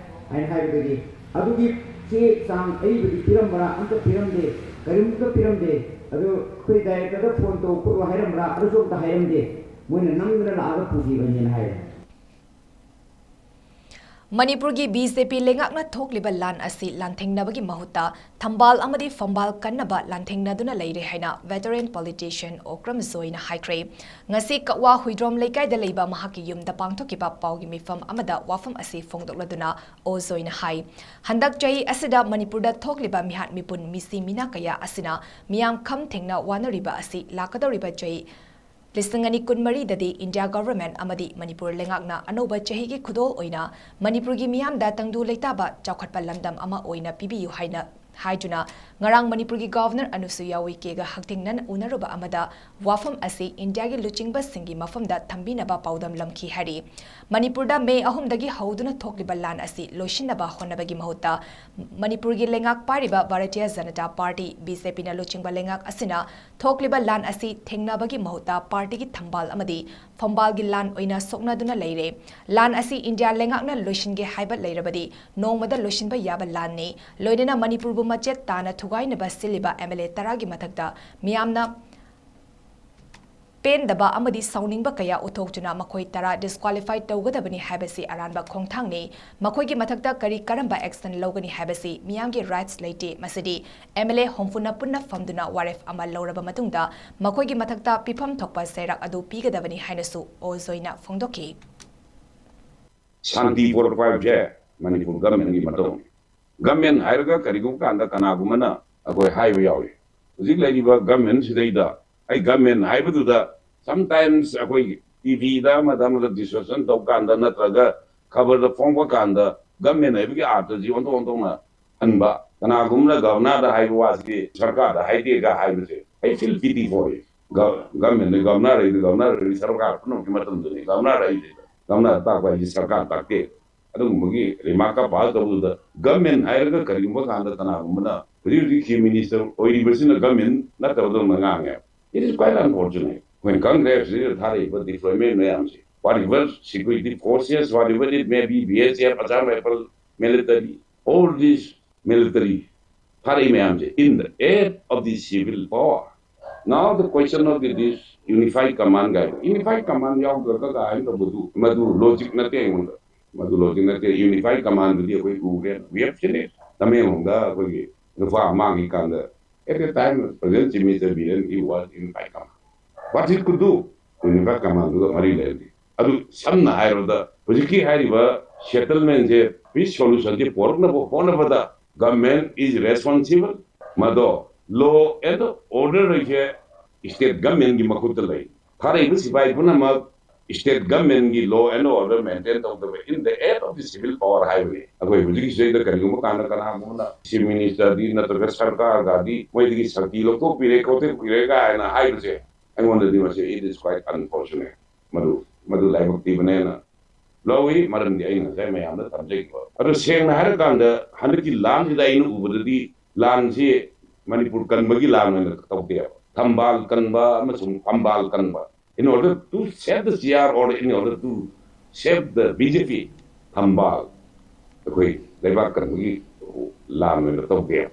ꯍꯥꯏꯅ ꯍꯥꯏꯕꯗꯒꯤ, ꯑꯗꯨꯒꯤ ꯆꯦ ꯆꯥꯡ ꯑꯏꯕꯗꯤ ꯄꯤꯔꯝꯕ꯭ꯔꯥ? ꯑꯝꯇ ꯄꯤꯔꯝꯗꯦ, ꯀꯔꯤꯝꯇ ꯄꯤꯔꯝꯗꯦ꯫ ꯑꯗꯨ ꯑꯩꯈꯣꯏ ꯗꯥꯏꯔꯦꯛꯇꯔꯗ ꯐꯣꯟ ꯇꯧ ꯈꯣꯠꯂꯣ ꯍꯥꯏꯔꯝꯕ꯭ꯔꯥ? ꯑꯗꯨꯁꯨ ꯑꯝꯇ ꯍꯥꯏꯔꯝꯗꯦ꯫ ꯃꯣꯏꯅ ꯅꯝꯗꯅ ꯂꯥꯛꯑꯒ ꯄꯨꯈꯤꯕꯅꯦꯅ ꯍꯥꯏꯔꯦ꯫ ꯃꯅꯤꯄꯨꯔꯒꯤ ꯕꯤ ꯖꯦ ꯄꯤ ꯂꯩꯉꯥꯛꯅ ꯊꯣꯛꯂꯤꯕ ꯂꯥꯟ ꯑꯁꯤ ꯂꯥꯟꯊꯦꯡꯅꯕꯒꯤ ꯃꯍꯨꯠꯇ ꯊꯝꯕꯥꯜ ꯑꯃꯗꯤ ꯐꯝꯕꯥꯜ ꯀꯟꯅꯕ ꯂꯥꯟꯊꯦꯡꯅꯗꯨꯅ ꯂꯩꯔꯦ ꯍꯥꯏꯅ veteran politician ꯑꯣꯀ꯭ꯔꯝ ꯖꯣꯏꯅ ꯍꯥꯏꯈ꯭ꯔꯦ꯫ ꯉꯁꯤ ꯀꯛꯋꯥ ꯍꯨꯏꯗ꯭ꯔꯣꯝ ꯂꯩꯀꯥꯏꯗ ꯂꯩꯕ ꯃꯍꯥꯛꯀꯤ ꯌꯨꯝꯗ ꯄꯥꯡꯊꯣꯛꯈꯤꯕ ꯄꯥꯎꯒꯤ ꯃꯤꯐꯝ ꯑꯃꯗ ꯋꯥꯐꯝ ꯑꯁꯤ ꯐꯣꯡꯗꯣꯛꯂꯗꯨꯅ ꯑꯣ ꯖꯣꯏꯅ ꯍꯥꯏ, ꯍꯟꯗꯛ ꯆꯍꯤ ꯑꯁꯤꯗ ꯃꯅꯤꯄꯨꯔꯗ ꯊꯣꯛꯂꯤꯕ ꯃꯤꯍꯥꯠ ꯃꯤꯄꯨꯟ ꯃꯤꯁꯤ ꯃꯤꯅꯥ ꯀꯌꯥ ꯑꯁꯤꯅ ꯃꯤꯌꯥꯝ ꯈꯝ ꯊꯦꯡꯅ ꯋꯥꯅꯔꯤꯕ ꯑꯁꯤ ꯂꯥꯛꯀꯗꯧꯔꯤꯕ ꯆꯍꯤ ꯂꯤꯁꯤꯡ ꯑꯅꯤ ꯀꯨꯟꯃꯔꯤꯗꯗꯤ ꯏꯟꯗꯤꯌꯥ ꯒꯚꯔꯟꯃꯦꯟꯠ ꯑꯃꯗꯤ ꯃꯅꯤꯄꯨꯔ ꯂꯩꯉꯥꯛꯅ ꯑꯅꯧꯕ ꯆꯍꯤꯒꯤ ꯈꯨꯗꯣꯜ ꯑꯣꯏꯅ ꯃꯅꯤꯄꯨꯔꯒꯤ ꯃꯤꯌꯥꯝꯗ ꯇꯪꯗꯨ ꯂꯩꯇꯥꯕ ꯆꯥꯎꯈꯠꯄ ꯂꯝꯗꯝ ꯑꯃ ꯑꯣꯏꯅ ꯄꯤꯕꯤꯌꯨ ꯍꯥꯏꯅ ꯍꯥꯏꯗꯨꯅ ꯉꯔꯥꯡ ꯃꯅꯤꯄꯨꯔꯒꯤ ꯒꯚꯔꯅꯔ ꯑꯅꯨꯁꯨꯏꯌꯥ ꯎꯏꯀꯦꯒ ꯍꯛꯊꯦꯡꯅꯅ ꯎꯅꯔꯨꯕ ꯑꯃꯗ ꯋꯥꯐꯝ ꯑꯁꯤ ꯏꯟꯗꯤꯌꯥꯒꯤ ꯂꯨꯆꯤꯡꯕꯁꯤꯡꯒꯤ ꯃꯐꯝꯗ ꯊꯝꯕꯤꯅꯕ ꯄꯥꯎꯗꯝꯂꯝꯈꯤ ꯍꯥꯏꯔꯤ꯫ ꯃꯅꯤꯄꯨꯔꯗ ꯃꯦ ꯑꯍꯨꯝꯗꯒꯤ ꯍꯧꯗꯨꯅ ꯊꯣꯛꯂꯤꯕ ꯂꯥꯟ ꯑꯁꯤ ꯂꯣꯏꯁꯤꯟꯅꯕ ꯍꯣꯠꯅꯕꯒꯤ ꯃꯍꯨꯠꯇ ꯃꯅꯤꯄꯨꯔꯒꯤ ꯂꯩꯉꯥꯛ ꯄꯥꯏꯔꯤꯕ Bharatiya Janata party, B J ꯄꯤꯅ ꯂꯨꯆꯤꯡꯕ ꯂꯩꯉꯥꯛ ꯑꯁꯤꯅ ꯊꯣꯛꯂꯤꯕ ꯂꯥꯟ ꯑꯁꯤ ꯊꯦꯡꯅꯕꯒꯤ ꯃꯍꯨꯠꯇ ꯄꯥꯔꯇꯤꯒꯤ ꯊꯝꯕꯥꯜ ꯑꯃꯗꯤ ꯐꯝꯕꯥꯜꯒꯤ ꯂꯥꯟ ꯑꯣꯏꯅ ꯁꯣꯛꯅꯗꯨꯅ ꯂꯩꯔꯦ꯫ ꯂꯥꯟ ꯑꯁꯤ ꯏꯟꯗꯤꯌꯥ ꯂꯩꯉꯥꯛꯅ ꯂꯣꯏꯁꯤꯟꯒꯦ ꯍꯥꯏꯕ ꯂꯩꯔꯕꯗꯤ ꯅꯣꯡꯃꯗ ꯂꯣꯏꯁꯤꯟꯕ ꯌꯥꯕ ꯂꯥꯟꯅꯤ꯫ ꯂꯣꯏꯅꯅ ꯃꯅꯤꯄꯨꯔꯕꯨ ꯃꯆꯦꯠ ꯇꯥꯅ ꯊꯨꯒꯥꯏꯅꯕ ꯁꯤꯜꯂꯤꯕ ꯑꯦꯝ ꯑꯦꯜ ꯑꯦ ꯇꯔꯥꯒꯤ ꯃꯊꯛꯇ ꯃꯤꯌꯥꯝꯅ ꯄꯦꯟꯗꯕ ꯑꯃꯗꯤ ꯁꯥꯎꯅꯤꯡꯕ ꯀꯌꯥ ꯎꯠꯊꯣꯛꯇꯨꯅ ꯃꯈꯣꯏ ꯇꯔꯥ ꯗꯤꯁꯀ꯭ꯋꯥꯂꯤꯐꯥꯏ ꯇꯧꯒꯗꯕꯅꯤ ꯍꯥꯏꯕꯁꯤ ꯑꯔꯥꯟꯕ ꯈꯣꯡꯊꯥꯡꯅꯤ꯫ ꯃꯈꯣꯏꯒꯤ ꯃꯊꯛꯇ ꯀꯔꯤ ꯀꯔꯝꯕ ꯑꯦꯛꯁꯟ ꯂꯧꯒꯅꯤ ꯍꯥꯏꯕꯁꯤ ꯃꯤꯌꯥꯝꯒꯤ ꯔꯥꯏꯠꯁ ꯂꯩꯇꯦ꯫ ꯃꯁꯤꯗꯤ ꯑꯦꯝ ꯑꯦꯜ ꯑꯦ ꯍꯨꯝꯐꯨꯅ ꯄꯨꯟꯅ ꯐꯝꯗꯨꯅ ꯋꯥꯔꯦꯞ ꯑꯃ ꯂꯧꯔꯕ ꯃꯇꯨꯡꯗ ꯃꯈꯣꯏꯒꯤ ꯃꯊꯛꯇ ꯄꯤꯐꯝ ꯊꯣꯛꯄ ꯆꯩꯔꯥꯛ ꯑꯗꯨ ꯄꯤꯒꯗꯕꯅꯤ ꯍꯥꯏꯅꯁꯨ ꯑꯣ ꯖꯣꯏꯅ ꯐꯣꯡꯗꯣꯛꯈꯤ꯫ ꯁꯥꯟꯇꯤ ꯄꯣꯔꯛꯄ ꯍꯥꯏꯕꯁꯦ ꯃꯅꯤꯄꯨꯔ ꯒꯃꯦꯟꯒꯤ ꯃꯇꯧꯅꯤ꯫ ꯒꯃꯦꯟ ꯍꯥꯏꯔꯒ ꯀꯔꯤꯒꯨꯝꯕ ꯀꯥꯟꯗ ꯀꯅꯥꯒꯨꯝꯕꯅ ꯑꯩꯈꯣꯏ ꯍꯥꯏꯕ ꯌꯥꯎꯏ, ꯍꯧꯖꯤꯛ ꯂꯩꯔꯤꯕ ꯒꯃꯦꯟꯁꯤꯗꯩꯗ, ꯑꯩ ꯒꯃꯦꯟ ꯍꯥꯏꯕꯗꯨꯗ sometimes ꯑꯩꯈꯣꯏ ꯇꯤ ꯚꯤꯗ ꯑꯃꯗ ꯑꯃꯗ ꯗꯤꯁꯀꯁꯟ ꯇꯧ ꯀꯥꯟꯗ ꯅꯠꯇ꯭ꯔꯒ ꯈꯕꯔꯗ ꯐꯣꯡꯕ ꯀꯥꯟꯗ ꯒꯚꯔꯟꯃꯦꯟ ꯍꯥꯏꯕꯒꯤ ꯑꯥꯔꯊꯁꯤ ꯑꯣꯟꯊꯣꯛ ꯑꯣꯟꯊꯣꯛꯅ ꯍꯟꯕ꯫ ꯀꯅꯥꯒꯨꯝꯕꯅ ꯒꯚꯔꯅꯔꯗ ꯍꯥꯏꯕ ꯋꯥꯁꯤꯗꯤ ꯁꯔꯀꯥꯔꯗ ꯍꯥꯏꯗꯦꯒ ꯍꯥꯏꯕꯁꯦ, ꯑꯩ ꯐꯤꯜ ꯄꯤꯇꯤ ꯐꯣꯔ꯫ ꯒꯚꯔꯟꯃꯦꯟꯅ ꯒꯚꯔꯅꯔ ꯍꯥꯏꯗꯤ ꯒꯚꯔꯅꯔ ꯍꯥꯏꯗꯤ ꯁꯔꯀꯥꯔ ꯄꯨꯝꯅꯃꯛꯀꯤ ꯃꯇꯝꯗꯨꯅꯤ꯫ ꯒꯚꯔꯅꯔ ꯍꯥꯏꯗꯦ, ꯒꯚꯔꯅꯔ ꯇꯥꯛꯄ ꯍꯥꯏꯁꯤ ꯁꯔꯀꯥꯔ ꯇꯥꯛꯇꯦ꯫ ꯑꯗꯨꯒꯨꯝꯕꯒꯤ ꯔꯤꯃꯥꯔꯛꯀ ꯄꯥꯁ ꯇꯧꯕꯗꯨꯗ ꯒꯚꯔꯟꯃꯦꯟ ꯍꯥꯏꯔꯒ ꯀꯔꯤꯒꯨꯝꯕ ꯀꯥꯟꯗ ꯀꯅꯥꯒꯨꯝꯕꯅ ꯍꯧꯖꯤꯛ ꯍꯧꯖꯤꯛ ꯆꯤꯐ ꯃꯤꯅꯤꯁꯇꯔ ꯑꯣꯏꯔꯤꯕꯁꯤꯅ ꯒꯚꯔꯟꯃꯦꯟ ꯅꯠꯇꯕꯗꯧꯅ ꯉꯥꯡꯉꯦ꯫ It is quite unfortunate꯫ ꯑꯩꯈꯣꯏꯅ ꯈꯪꯗ꯭ꯔꯦ ꯁꯤꯗ ꯊꯥꯔꯛꯏꯕ deployment ꯃꯌꯥꯝꯁꯦ, whatever security forces, whatever it may be, B S F, Assam Rifle, military, all these military ꯊꯥꯔꯛꯏ ꯃꯌꯥꯝꯁꯦ in the aid of the civil power. Now the question of the, this unified command ꯀꯥꯏꯅ, unified command ꯌꯥꯎꯗ꯭ꯔꯒ ꯀꯥꯏꯅ ꯇꯧꯕꯗꯨ, ꯃꯗꯨ logic ꯅꯠꯇꯦ ꯑꯩꯉꯣꯟꯗ꯫ ꯃꯗꯨ logic ꯅꯠꯇꯦ꯫ Unified commandꯗꯨꯗꯤ ꯑꯩꯈꯣꯏ ꯎꯈ꯭ꯔꯦ, we have seen it꯫ ꯇꯃꯦꯡꯂꯣꯡꯗ ꯑꯩꯈꯣꯏꯒꯤ ꯅꯨꯄꯥ ꯑꯃ ꯃꯥꯡꯈꯤ ꯀꯥꯟꯗ, at that time President Chief Minister Biren, he was unified command. What he could do, unified commandꯗꯨꯒ ꯃꯔꯤ ꯂꯩꯔꯗꯤ꯫ ꯑꯗꯨ ꯁꯝꯅ ꯍꯥꯏꯔꯕꯗ ꯍꯧꯖꯤꯛꯀꯤ ꯍꯥꯏꯔꯤꯕ settlementꯁꯦ, peace solutionꯁꯦ ꯄꯣꯔꯛꯅꯕ ꯍꯣꯠꯅꯕꯗ government is responsible꯫ ꯃꯗꯣ law and order ꯍꯥꯏꯁꯦ state governmentꯀꯤ ꯃꯈꯨꯠꯇ ꯂꯩ꯫ ꯊꯥꯔꯛꯏꯕ ꯁꯤꯐꯥꯏ ꯄꯨꯝꯅꯃꯛ state governmentꯀꯤ law and order maintain ꯇꯧꯗꯕ in the aid of the civil power ꯍꯥꯏꯕꯅꯤ꯫ ꯑꯩꯈꯣꯏ ꯍꯧꯖꯤꯛꯀꯤꯁꯤꯗꯩꯗ ꯀꯔꯤꯒꯨꯝꯕ ꯀꯥꯟꯗ ꯀꯅꯥꯒꯨꯝꯕꯅ chief ministerꯗꯤ ꯅꯠꯇ꯭ꯔꯒ ꯁꯔꯀꯥꯔꯒꯗꯤ ꯃꯣꯏꯗꯒꯤ ꯁꯛꯇꯤ ꯂꯧꯊꯣꯛꯄꯤꯔꯦ ꯈꯣꯠꯇꯣꯛꯄꯤꯔꯦ ꯀꯥꯏꯅ ꯍꯥꯏꯕꯁꯦ, ꯑꯩꯉꯣꯟꯗꯗꯤ ꯃꯁꯤ it is quite unfortunate꯫ ꯃꯗꯨ, ꯃꯗꯨ ꯂꯥꯏꯕꯛ ꯊꯤꯕꯅꯦꯅ ꯂꯧꯏ꯫ ꯃꯔꯝꯗꯤ ꯑꯩꯅ ꯉꯁꯥꯏ ꯃꯌꯥꯝꯗ ꯊꯝꯖꯈꯤꯕ꯫ ꯑꯗꯣ ꯁꯦꯡꯅ ꯍꯥꯏꯔꯀꯥꯟꯗ ꯍꯟꯗꯛꯀꯤ ꯂꯥꯟꯁꯤꯗ ꯑꯩꯅ ꯎꯕꯗꯗꯤ ꯂꯥꯟꯁꯤ ꯃꯅꯤꯄꯨꯔ ꯀꯟꯕꯒꯤ ꯂꯥꯟ ꯑꯣꯏꯅ ꯇꯧꯗꯦꯕ꯫ ꯊꯝꯕꯥꯜ ꯀꯟꯕ ꯑꯃꯁꯨꯡ ꯐꯝꯕꯥꯜ ꯀꯟꯕ, in order to save the C R or in order to save the B J P, ꯊꯝꯕꯥꯜ ꯑꯩꯈꯣꯏ ꯂꯩꯕꯥꯛ ꯀꯟꯕꯒꯤ ꯂꯥꯟ ꯑꯣꯏꯅ ꯇꯧꯗꯦꯕ꯫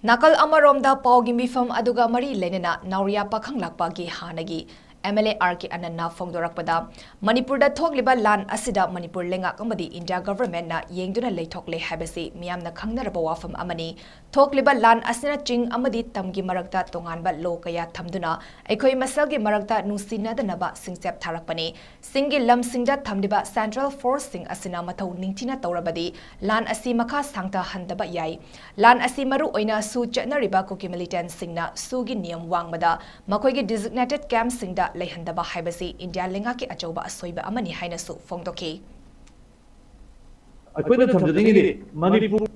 ꯅꯥꯀꯜ ꯑꯃꯔꯣꯝꯗ ꯄꯥꯎꯒꯤ ꯃꯤꯐꯝ ꯑꯗꯨꯒ ꯃꯔꯤ ꯂꯩꯅꯅ ꯅꯥꯎꯔꯤꯌꯥ ꯄꯥꯈꯪꯂꯥꯛꯄꯒꯤ ꯍꯥꯟꯅꯒꯤ M L A R K Anandꯅ ꯐꯣꯡꯗꯣꯔꯛꯄꯗ, ꯃꯅꯤꯄꯨꯔꯗ ꯊꯣꯛꯂꯤꯕ ꯂꯥꯟ ꯑꯁꯤꯗ ꯃꯅꯤꯄꯨꯔ ꯂꯩꯉꯥꯛ ꯑꯃꯗꯤ ꯏꯟꯗꯤꯌꯥ ꯒꯚꯔꯟꯃꯦꯟꯠꯅ ꯌꯦꯡꯗꯨꯅ ꯂꯩꯊꯣꯛꯂꯦ ꯍꯥꯏꯕꯁꯤ ꯃꯤꯌꯥꯝꯅ ꯈꯪꯅꯔꯕ ꯋꯥꯐꯝ ꯑꯃꯅꯤ꯫ ꯊꯣꯛꯂꯤꯕ ꯂꯥꯟ ꯑꯁꯤꯅ ꯆꯤꯡ ꯑꯃꯗꯤ ꯇꯝꯒꯤ ꯃꯔꯛꯇ ꯇꯣꯉꯥꯟꯕ ꯂꯣ ꯀꯌꯥ ꯊꯝꯗꯨꯅ ꯑꯩꯈꯣꯏ ꯃꯁꯦꯜꯒꯤ ꯃꯔꯛꯇ ꯅꯨꯡꯁꯤꯅꯗꯅꯕ ꯁꯤꯡꯆꯦꯞ ꯊꯥꯔꯛꯄꯅꯤ꯫ ꯆꯤꯡꯒꯤ ꯂꯝꯁꯤꯡꯗ ꯊꯝꯂꯤꯕ central forceꯁꯤꯡ ꯑꯁꯤꯅ ꯃꯊꯧ ꯅꯤꯡꯊꯤꯅ ꯇꯧꯔꯕꯗꯤ ꯂꯥꯟ ꯑꯁꯤ ꯃꯈꯥ ꯁꯥꯡꯊꯍꯟꯗꯕ ꯌꯥꯏ꯫ ꯂꯥꯟ ꯑꯁꯤ ꯃꯔꯨ ꯑꯣꯏꯅ ꯁꯨ ꯆꯠꯅꯔꯤꯕ ꯀꯨꯀꯤ militantꯁꯤꯡꯅ ꯁꯨꯒꯤ ꯅꯤꯌꯝ ꯋꯥꯡꯃꯗ ꯃꯈꯣꯏꯒꯤ designated campꯁꯤꯡꯗ ꯂꯩꯍꯟꯗꯕ ꯍꯥꯏꯕꯁꯤ ꯏꯟꯗꯤꯌꯥ ꯂꯩꯉꯥꯛꯀꯤ ꯑꯆꯧꯕ ꯑꯁꯣꯏꯕ ꯑꯃꯅꯤ ꯍꯥꯏꯅꯁꯨ ꯐꯣꯡꯗꯣꯛꯈꯤ꯫ ꯑꯩꯈꯣꯏꯅ ꯊꯝꯖꯅꯤꯡꯉꯤꯗꯤ ꯃꯅꯤꯄꯨꯔ꯫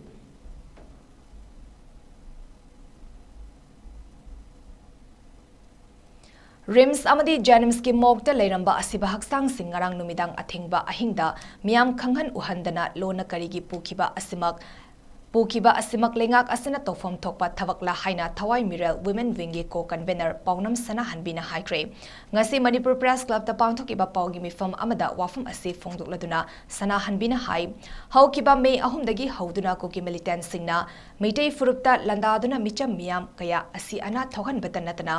ꯔꯤꯝꯁ ꯑꯃꯗꯤ ꯖꯦꯅꯤꯝꯁꯀꯤ ꯃꯣꯔꯒꯇ ꯂꯩꯔꯝꯕ ꯑꯁꯤꯕ ꯍꯛꯆꯥꯡꯁꯤꯡ ꯉꯔꯥꯡ ꯅꯨꯃꯤꯗꯥꯡ ꯑꯊꯦꯡꯕ ꯑꯍꯤꯡꯗ ꯃꯤꯌꯥꯝ ꯈꯪꯍꯟ ꯎꯍꯟꯗꯅ ꯂꯣꯟꯅ ꯀꯔꯤꯒꯤ ꯄꯨꯈꯤꯕ ꯑꯁꯤꯃꯛ ꯄꯨꯈꯤꯕ ꯑꯁꯤꯃꯛ ꯂꯩꯉꯥꯛ ꯑꯁꯤꯅ ꯇꯧꯐꯝ ꯊꯣꯛꯄ ꯊꯕꯛꯂ ꯍꯥꯏꯅ ꯊꯋꯥꯏ ꯃꯤꯔꯦꯜ ꯋꯤꯃꯦꯟ ꯋꯤꯡꯒꯤ ꯀꯣ ꯀꯟꯚꯦꯅꯔ ꯄꯥꯎꯅꯝ ꯁꯅꯥꯍꯟꯕꯤꯅ ꯍꯥꯏꯈ꯭ꯔꯦ꯫ ꯉꯁꯤ ꯃꯅꯤꯄꯨꯔ ꯄ꯭ꯔꯦꯁ ꯀ꯭ꯂꯕꯇ ꯄꯥꯡꯊꯣꯛꯈꯤꯕ ꯄꯥꯎꯒꯤ ꯃꯤꯐꯝ ꯑꯃꯗ ꯋꯥꯐꯝ ꯑꯁꯤ ꯐꯣꯡꯗꯣꯛꯂꯗꯨꯅ ꯁꯅꯥꯍꯟꯕꯤꯅ ꯍꯥꯏ, ꯍꯧꯈꯤꯕ ꯃꯦ ꯑꯍꯨꯝꯗꯒꯤ ꯍꯧꯗꯨꯅ ꯀꯨꯀꯤ ꯃꯤꯂꯤꯇꯦꯟꯁꯤꯡꯅ ꯃꯩꯇꯩ ꯐꯨꯔꯨꯞꯇ ꯂꯥꯟꯗꯥꯗꯨꯅ ꯃꯤꯆꯝ ꯃꯤꯌꯥꯝ ꯀꯌꯥ ꯑꯁꯤ ꯑꯅꯥ ꯊꯣꯛꯍꯟꯕꯇ ꯅꯠꯇꯅ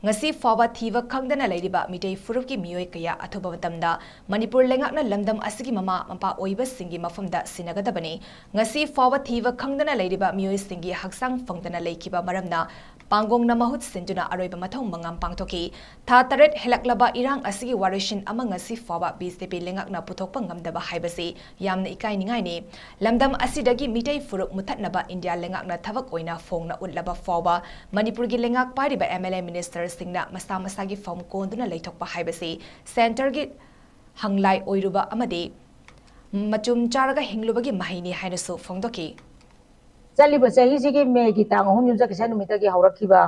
ꯉꯁꯤ ꯐꯥꯎꯕ ꯊꯤꯕ ꯈꯪꯗꯅ ꯂꯩꯔꯤꯕ ꯃꯤꯇꯩ ꯐꯨꯔꯨꯞꯀꯤ ꯃꯤꯑꯣꯏ ꯀꯌꯥ ꯑꯊꯨꯕ ꯃꯇꯝꯗ ꯃꯅꯤꯄꯨꯔ ꯂꯩꯉꯥꯛꯅ ꯂꯝꯗꯝ ꯑꯁꯤꯒꯤ ꯃꯃꯥ ꯃꯄꯥ ꯑꯣꯏꯕꯁꯤꯡꯒꯤ ꯃꯐꯝꯗ ꯁꯤꯟꯅꯒꯗꯕꯅꯤ꯫ ꯉꯁꯤ ꯐꯥꯎꯕ ꯊꯤꯕ ꯈꯪꯗꯅ ꯂꯩꯔꯤꯕ ꯃꯤꯑꯣꯏꯁꯤꯡꯒꯤ ꯍꯛꯆꯥꯡ ꯐꯪꯗꯅ ꯂꯩꯈꯤꯕ ꯃꯔꯝꯅ ꯄꯥꯡꯒꯣꯡꯅ ꯃꯍꯨꯠ ꯁꯤꯟꯗꯨꯅ ꯑꯔꯣꯏꯕ ꯃꯊꯧ ꯃꯉꯥꯝ ꯄꯥꯡꯊꯣꯛꯈꯤ꯫ ꯊꯥ ꯇꯔꯦꯠ ꯍꯦꯜꯂꯛꯂꯕ ꯏꯔꯥꯡ ꯑꯁꯤꯒꯤ ꯋꯥꯔꯣꯏꯁꯤꯟ ꯑꯃ ꯉꯁꯤ ꯐꯥꯎꯕ ꯕꯤ ꯖꯦ ꯄꯤ ꯂꯩꯉꯥꯛꯅ ꯄꯨꯊꯣꯛꯄ ꯉꯝꯗꯕ ꯍꯥꯏꯕꯁꯤ ꯌꯥꯝꯅ ꯏꯀꯥꯏꯅꯤꯡꯉꯥꯏꯅꯤ꯫ ꯂꯝꯗꯝ ꯑꯁꯤꯗꯒꯤ ꯃꯤꯇꯩ ꯐꯨꯔꯨꯞ ꯃꯨꯊꯠꯅꯕ ꯏꯟꯗꯤꯌꯥ ꯂꯩꯉꯥꯛꯅ ꯊꯕꯛ ꯑꯣꯏꯅ ꯐꯣꯡꯅ ꯎꯠꯂꯕ ꯐꯥꯎꯕ ꯃꯅꯤꯄꯨꯔꯒꯤ ꯂꯩꯉꯥꯛ ꯄꯥꯏꯔꯤꯕ ꯑꯦꯝ ꯑꯦꯜ ꯑꯦ ꯃꯤꯅꯤꯁꯇꯔꯁꯤꯡꯅ ꯃꯁꯥ ꯃꯁꯥꯒꯤ ꯐꯝ ꯀꯣꯟꯗꯨꯅ ꯂꯩꯊꯣꯛꯄ ꯍꯥꯏꯕꯁꯤ ꯁꯦꯟꯇꯔꯒꯤ ꯍꯪꯂꯥꯏ ꯑꯣꯏꯔꯨꯕ ꯑꯃꯗꯤ ꯃꯆꯨꯝ ꯆꯥꯔꯒ ꯍꯤꯡꯂꯨꯕꯒꯤ ꯃꯍꯩꯅꯤ ꯍꯥꯏꯅꯁꯨ ꯐꯣꯡꯗꯣꯛꯈꯤ꯫ ꯆꯠꯂꯤꯕ ꯆꯍꯤꯁꯤꯒꯤ ꯃꯦꯒꯤ ꯇꯥꯡ ꯑꯍꯨꯝ ꯌꯨꯝꯖꯀꯩꯁ ꯅꯨꯃꯤꯠꯇꯒꯤ ꯍꯧꯔꯛꯈꯤꯕ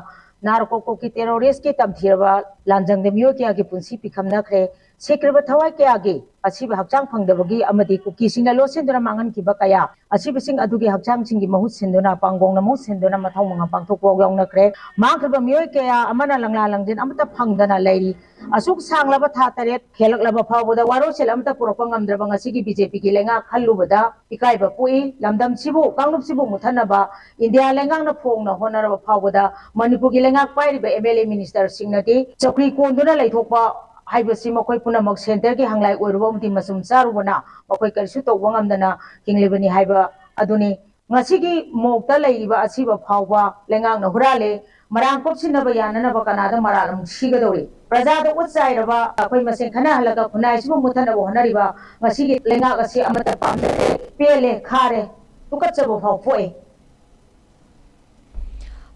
ꯅꯥꯔꯀꯣꯀꯣꯀꯤ ꯇꯦꯔꯣꯔꯤꯁꯀꯤ ꯇꯝꯊꯤꯔꯕ ꯂꯥꯟꯖꯪꯗ ꯃꯤꯑꯣꯏ ꯀꯌꯥꯒꯤ ꯄꯨꯟꯁꯤ ꯄꯤꯈꯝꯅꯈ꯭ꯔꯦ꯫ ꯁꯤꯈ꯭ꯔꯕ ꯊꯋꯥꯏ ꯀꯌꯥꯒꯤ ꯑꯁꯤꯕ ꯍꯛꯆꯥꯡ ꯐꯪꯗꯕꯒꯤ ꯑꯃꯗꯤ ꯀꯨꯀꯤꯁꯤꯡꯅ ꯂꯣꯠꯁꯤꯟꯗꯨꯅ ꯃꯥꯡꯍꯟꯈꯤꯕ ꯀꯌꯥ ꯑꯁꯤꯕꯁꯤꯡ ꯑꯗꯨꯒꯤ ꯍꯛꯆꯥꯡꯁꯤꯡꯒꯤ ꯃꯍꯨꯠ ꯁꯤꯟꯗꯨꯅ ꯄꯥꯡꯒꯣꯡꯅ ꯃꯍꯨꯠ ꯁꯤꯟꯗꯨꯅ ꯃꯊꯧ ꯃꯉꯝ ꯄꯥꯡꯊꯣꯛꯄ ꯌꯥꯎꯅꯈ꯭ꯔꯦ꯫ ꯃꯥꯡꯈ꯭ꯔꯕ ꯃꯤꯑꯣꯏ ꯀꯌꯥ ꯑꯃꯅ ꯂꯪꯂꯥ ꯂꯪꯖꯦꯟ ꯑꯃꯠꯇ ꯐꯪꯗꯅ ꯂꯩꯔꯤ꯫ ꯑꯁꯨꯛ ꯁꯥꯡꯂꯕ ꯊꯥ ꯇꯔꯦꯠ ꯍꯦꯜꯂꯛꯂꯕ ꯐꯥꯎꯕꯗ ꯋꯥꯔꯣꯏꯁꯤꯟ ꯑꯃꯠꯇ ꯄꯨꯔꯛꯄ ꯉꯝꯗ꯭ꯔꯕ ꯉꯁꯤꯒꯤ ꯕꯤ ꯖꯦ ꯄꯤꯒꯤ ꯂꯩꯉꯥꯛ ꯈꯜꯂꯨꯕꯗ ꯏꯀꯥꯏꯕ ꯄꯣꯛꯏ꯫ ꯂꯝꯗꯝꯁꯤꯕꯨ, ꯀꯥꯡꯂꯨꯞꯁꯤꯕꯨ ꯃꯨꯠꯊꯠꯅꯕ ꯏꯟꯗꯤꯌꯥ ꯂꯩꯉꯥꯛꯅ ꯐꯣꯡꯅ ꯍꯣꯠꯅꯔꯕ ꯐꯥꯎꯕꯗ ꯃꯅꯤꯄꯨꯔꯒꯤ ꯂꯩꯉꯥꯛ ꯄꯥꯏꯔꯤꯕ ꯑꯦꯝ ꯑꯦꯜ ꯑꯦ ꯃꯤꯅꯤꯁꯇꯔꯁꯤꯡꯅꯗꯤ ꯆꯧꯀ꯭ꯔꯤ ꯀꯣꯟꯗꯨꯅ ꯂꯩꯊꯣꯛꯄ ꯍꯥꯏꯕꯁꯤ ꯃꯈꯣꯏ ꯄꯨꯝꯅꯃꯛ ꯁꯦꯟꯇꯔꯒꯤ ꯍꯪꯂꯥꯏ ꯑꯣꯏꯔꯨꯕ ꯑꯃꯗꯤ ꯃꯆꯨꯝ ꯆꯥꯔꯨꯕꯅ ꯃꯈꯣꯏ ꯀꯔꯤꯁꯨ ꯇꯧꯕ ꯉꯝꯗꯅ ꯍꯤꯡꯂꯤꯕꯅꯤ ꯍꯥꯏꯕ ꯑꯗꯨꯅꯤ꯫ ꯉꯁꯤꯒꯤ ꯃꯣꯛꯇ ꯂꯩꯔꯤꯕ ꯑꯁꯤꯕ ꯐꯥꯎꯕ ꯂꯩꯉꯥꯛꯅ ꯍꯨꯔꯥꯜꯂꯦ꯫ ꯃꯔꯥꯡ ꯀꯣꯛꯁꯤꯟꯅꯕ ꯌꯥꯅꯅꯕ ꯀꯅꯥꯗ ꯃꯔꯥꯜ ꯑꯃꯨꯛ ꯁꯤꯒꯗꯧꯔꯤ? ꯄ꯭ꯔꯖꯥꯗ ꯎꯠ ꯆꯥꯏꯔꯕ ꯑꯩꯈꯣꯏ ꯃꯁꯦꯟ ꯈꯠꯅꯍꯜꯂꯒ ꯈꯨꯟꯅꯥꯏꯁꯤꯕꯨ ꯃꯨꯠꯊꯠꯅꯕ ꯍꯣꯠꯅꯔꯤꯕ ꯉꯁꯤꯒꯤ ꯂꯩꯉꯥꯛ ꯑꯁꯤ ꯑꯃꯠꯇ ꯄꯥꯝꯖꯗꯦ꯫ ꯄꯦꯜꯂꯦ, ꯈꯥꯔꯦ, ꯇꯨꯀꯠꯆꯕ ꯐꯥꯎ ꯄꯣꯛꯑꯦ꯫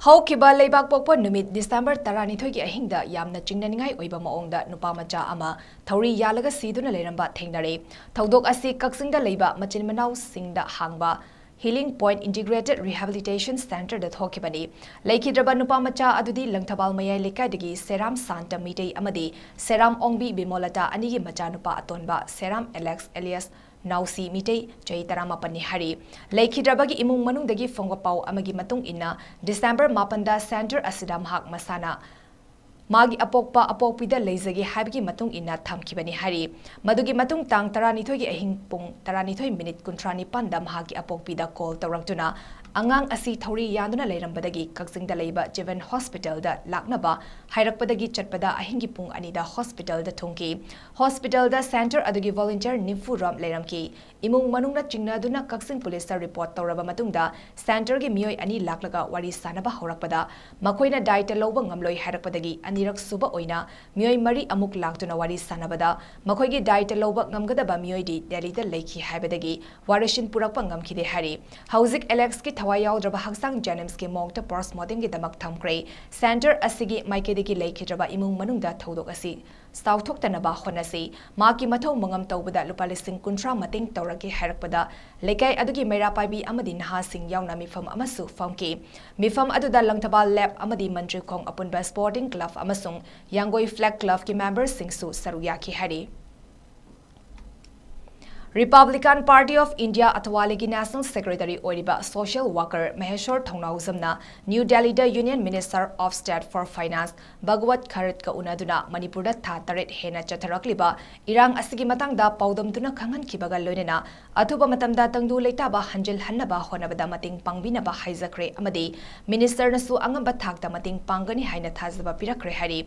ꯍꯧꯈꯤꯕ ꯂꯩꯕꯥꯛ ꯄꯣꯛꯄ ꯅꯨꯃꯤꯠ December ꯇꯔꯥꯅꯤꯊꯣꯏꯒꯤ ꯑꯍꯤꯡꯗ ꯌꯥꯝꯅ ꯆꯤꯡꯅꯅꯤꯡꯉꯥꯏ ꯑꯣꯏꯕ ꯃꯑꯣꯡꯗ ꯅꯨꯄꯥ ꯃꯆꯥ ꯑꯃ ꯊꯧꯔꯤ ꯌꯥꯜꯂꯒ ꯁꯤꯗꯨꯅ ꯂꯩꯔꯝꯕ ꯊꯦꯡꯅꯔꯦ꯫ ꯊꯧꯗꯣꯛ ꯑꯁꯤ ꯀꯛꯆꯤꯡꯗ ꯂꯩꯕ ꯃꯆꯤꯟ ꯃꯅꯥꯎꯁꯤꯡꯗ ꯍꯥꯡꯕ Healing Point Integrated Rehabilitation Centreꯗ ꯊꯣꯛꯈꯤꯕꯅꯤ꯫ ꯂꯩꯈꯤꯗ꯭ꯔꯕ ꯅꯨꯄꯥ ꯃꯆꯥ ꯑꯗꯨꯗꯤ ꯂꯪꯊꯕꯥꯜ ꯃꯌꯥꯏ ꯂꯩꯀꯥꯏꯗꯒꯤ ꯁꯦꯔꯥꯝ ꯁꯥꯟꯇ ꯃꯤꯇꯩ ꯑꯃꯗꯤ ꯁꯦꯔꯥꯝ ꯑꯣꯡꯕꯤ ꯕꯤꯃꯣꯂꯇꯥ ꯑꯅꯤꯒꯤ ꯃꯆꯥꯅꯨꯄꯥ ꯑꯇꯣꯟꯕ ꯁꯦꯔꯥꯝ ꯑꯦꯂꯦꯛꯁ alias ꯅꯥꯎꯁꯤ ꯃꯤꯇꯩ, ꯆꯍꯤ ꯇꯔꯥꯃꯥꯄꯟꯅꯤ ꯍꯥꯏꯔꯤ꯫ ꯂꯩꯈꯤꯗ꯭ꯔꯕꯒꯤ ꯏꯃꯨꯡ ꯃꯅꯨꯡꯗꯒꯤ ꯐꯪꯕ ꯄꯥꯎ ꯑꯃꯒꯤ ꯃꯇꯨꯡ ꯏꯟꯅ, December ꯃꯥꯄꯟꯗ centre ꯑꯁꯤꯗ ꯃꯍꯥꯛ ꯃꯁꯥꯅ ꯃꯥꯒꯤ ꯑꯄꯣꯛꯄ ꯑꯄꯣꯛꯄꯤꯗ ꯂꯩꯖꯒꯦ ꯍꯥꯏꯕꯒꯤ ꯃꯇꯨꯡ ꯏꯟꯅ ꯊꯝꯈꯤꯕꯅꯤ ꯍꯥꯏꯔꯤ꯫ ꯃꯗꯨꯒꯤ ꯃꯇꯨꯡ ꯇꯥꯡ ꯇꯔꯥꯅꯤꯊꯣꯏꯒꯤ ꯑꯍꯤꯡ ꯄꯨꯡ ꯇꯔꯥꯅꯤꯊꯣꯏ minute ꯀꯨꯟꯊ꯭ꯔꯥ ꯅꯤꯄꯥꯟꯗ ꯃꯍꯥꯛꯀꯤ ꯑꯄꯣꯛꯄꯤꯗ call ꯇꯧꯔꯛꯇꯨꯅ ꯑꯉꯥꯡ ꯑꯁꯤ ꯊꯧꯔꯤ ꯌꯥꯟꯗꯨꯅ ꯂꯩꯔꯝꯕꯗꯒꯤ ꯀꯛꯆꯤꯡꯗ ꯂꯩꯕ ꯖꯤꯕꯟ hospitalꯗ ꯂꯥꯛꯅꯕ ꯍꯥꯏꯔꯛꯄꯗꯒꯤ ꯆꯠꯄꯗ ꯑꯍꯤꯡꯒꯤ ꯄꯨꯡ ꯑꯅꯤꯗ hospitalꯗ ꯊꯨꯡꯈꯤ꯫ Hospitalꯗ centre ꯑꯗꯨꯒꯤ volunteer ꯅꯤꯐꯨ ꯔꯣꯝ ꯂꯩꯔꯝꯈꯤ꯫ ꯏꯃꯨꯡ ꯃꯅꯨꯡꯅ ꯆꯤꯡꯅꯗꯨꯅ ꯀꯛꯆꯤꯡ policeꯇ report ꯇꯧꯔꯕ ꯃꯇꯨꯡꯗ centreꯒꯤ ꯃꯤꯑꯣꯏ ꯑꯅꯤ ꯂꯥꯛꯂꯒ ꯋꯥꯔꯤ ꯁꯥꯅꯕ ꯍꯧꯔꯛꯄꯗ ꯃꯈꯣꯏꯅ ꯗꯥꯏꯇ ꯂꯧꯕ ꯉꯝꯂꯣꯏ ꯍꯥꯏꯔꯛꯄꯗꯒꯤ ꯑꯅꯤꯔꯛ ꯁꯨꯕ ꯑꯣꯏꯅ ꯃꯤꯑꯣꯏ ꯃꯔꯤ ꯑꯃꯨꯛ ꯂꯥꯛꯇꯨꯅ ꯋꯥꯔꯤ ꯁꯥꯅꯕꯗ ꯃꯈꯣꯏꯒꯤ ꯗꯥꯏꯇ ꯂꯧꯕ ꯉꯝꯒꯗꯕ ꯃꯤꯑꯣꯏꯗꯤ ꯗꯦꯜꯂꯤꯗ ꯂꯩꯈꯤ ꯍꯥꯏꯕꯗꯒꯤ ꯋꯥꯔꯣꯏꯁꯤꯟ ꯄꯨꯔꯛꯄ ꯉꯝꯈꯤꯗꯦ ꯍꯥꯏꯔꯤ꯫ ꯍꯧꯖꯤꯛ ꯑꯦꯂꯦꯛꯁꯀꯤ ꯊꯋꯥꯏ ꯌꯥꯎꯗ꯭ꯔꯕ ꯍꯛꯆꯥꯡ JNIMSꯀꯤ morgueꯗ postmortemꯒꯤꯗꯃꯛ ꯊꯝꯈ꯭ꯔꯦ꯫ Centre ꯑꯁꯤꯒꯤ ꯃꯥꯏꯀꯩꯗꯒꯤ ꯂꯩꯈꯤꯗ꯭ꯔꯕ ꯏꯃꯨꯡ ꯃꯅꯨꯡꯗ ꯊꯧꯗꯣꯛ ꯑꯁꯤ ꯆꯥꯎꯊꯣꯛꯇꯅꯕ ꯍꯣꯠꯅꯁꯤ꯫ ꯃꯍꯥꯛꯀꯤ ꯃꯊꯧ ꯃꯉꯝ ꯇꯧꯕꯗ ꯂꯨꯄꯥ ꯂꯤꯁꯤꯡ ꯀꯨꯟꯊ꯭ꯔꯥ ꯃꯇꯦꯡ ꯇꯧꯔꯛꯀꯦ ꯍꯥꯏꯔꯛꯄꯗ ꯂꯩꯀꯥꯏ ꯑꯗꯨꯒꯤ ꯃꯩꯔꯥ ꯄꯥꯏꯕꯤ ꯑꯃꯗꯤ ꯅꯍꯥꯁꯤꯡ ꯌꯥꯎꯅ ꯃꯤꯐꯝ ꯑꯃꯁꯨ ꯐꯝꯈꯤ꯫ ꯃꯤꯐꯝ ꯑꯗꯨꯗ ꯂꯪꯊꯕꯥꯜ lab ꯑꯃꯗꯤ ꯃꯟꯇ꯭ꯔꯤꯈꯣꯡ ꯑꯄꯨꯟꯕ sporting club ꯑꯃꯁꯨꯡ ꯌꯥꯡꯒꯣꯏ flag clubꯀꯤ memberꯁꯤꯡꯁꯨ ꯁꯔꯨꯛ ꯌꯥꯈꯤ ꯍꯥꯏꯔꯤ꯫ Republican Party of India ꯑꯊꯋꯥꯂꯤꯒꯤ national secretary ꯑꯣꯏꯔꯤꯕ social worker ꯃꯍꯦꯁ꯭ꯋꯔ ꯊꯧꯅꯥꯎꯖꯝꯅ New Delhiꯗ Union Minister of State for Finance Bhagavad ꯈꯔꯠꯀ ꯎꯅꯗꯨꯅ ꯃꯅꯤꯄꯨꯔꯗ ꯊꯥ ꯇꯔꯦꯠ ꯍꯦꯟꯅ ꯆꯠꯊꯔꯛꯂꯤꯕ ꯏꯔꯥꯡ ꯑꯁꯤꯒꯤ ꯃꯇꯥꯡꯗ ꯄꯥꯎꯗꯝꯗꯨꯅ ꯈꯪꯍꯟꯈꯤꯕꯒ ꯂꯣꯏꯅꯅ ꯑꯊꯨꯕ ꯃꯇꯝꯗ ꯇꯪꯗꯨ ꯂꯩꯇꯥꯕ ꯍꯟꯖꯤꯜꯍꯟꯅꯕ ꯍꯣꯠꯅꯕꯗ ꯃꯇꯦꯡ ꯄꯥꯡꯕꯤꯅꯕ ꯍꯥꯏꯖꯈ꯭ꯔꯦ ꯑꯃꯗꯤ ministerꯅꯁꯨ ꯑꯉꯝꯕ ꯊꯥꯛꯇ ꯃꯇꯦꯡ ꯄꯥꯡꯒꯅꯤ ꯍꯥꯏꯅ ꯊꯥꯖꯕ ꯄꯤꯔꯛꯈ꯭ꯔꯦ ꯍꯥꯏꯔꯤ꯫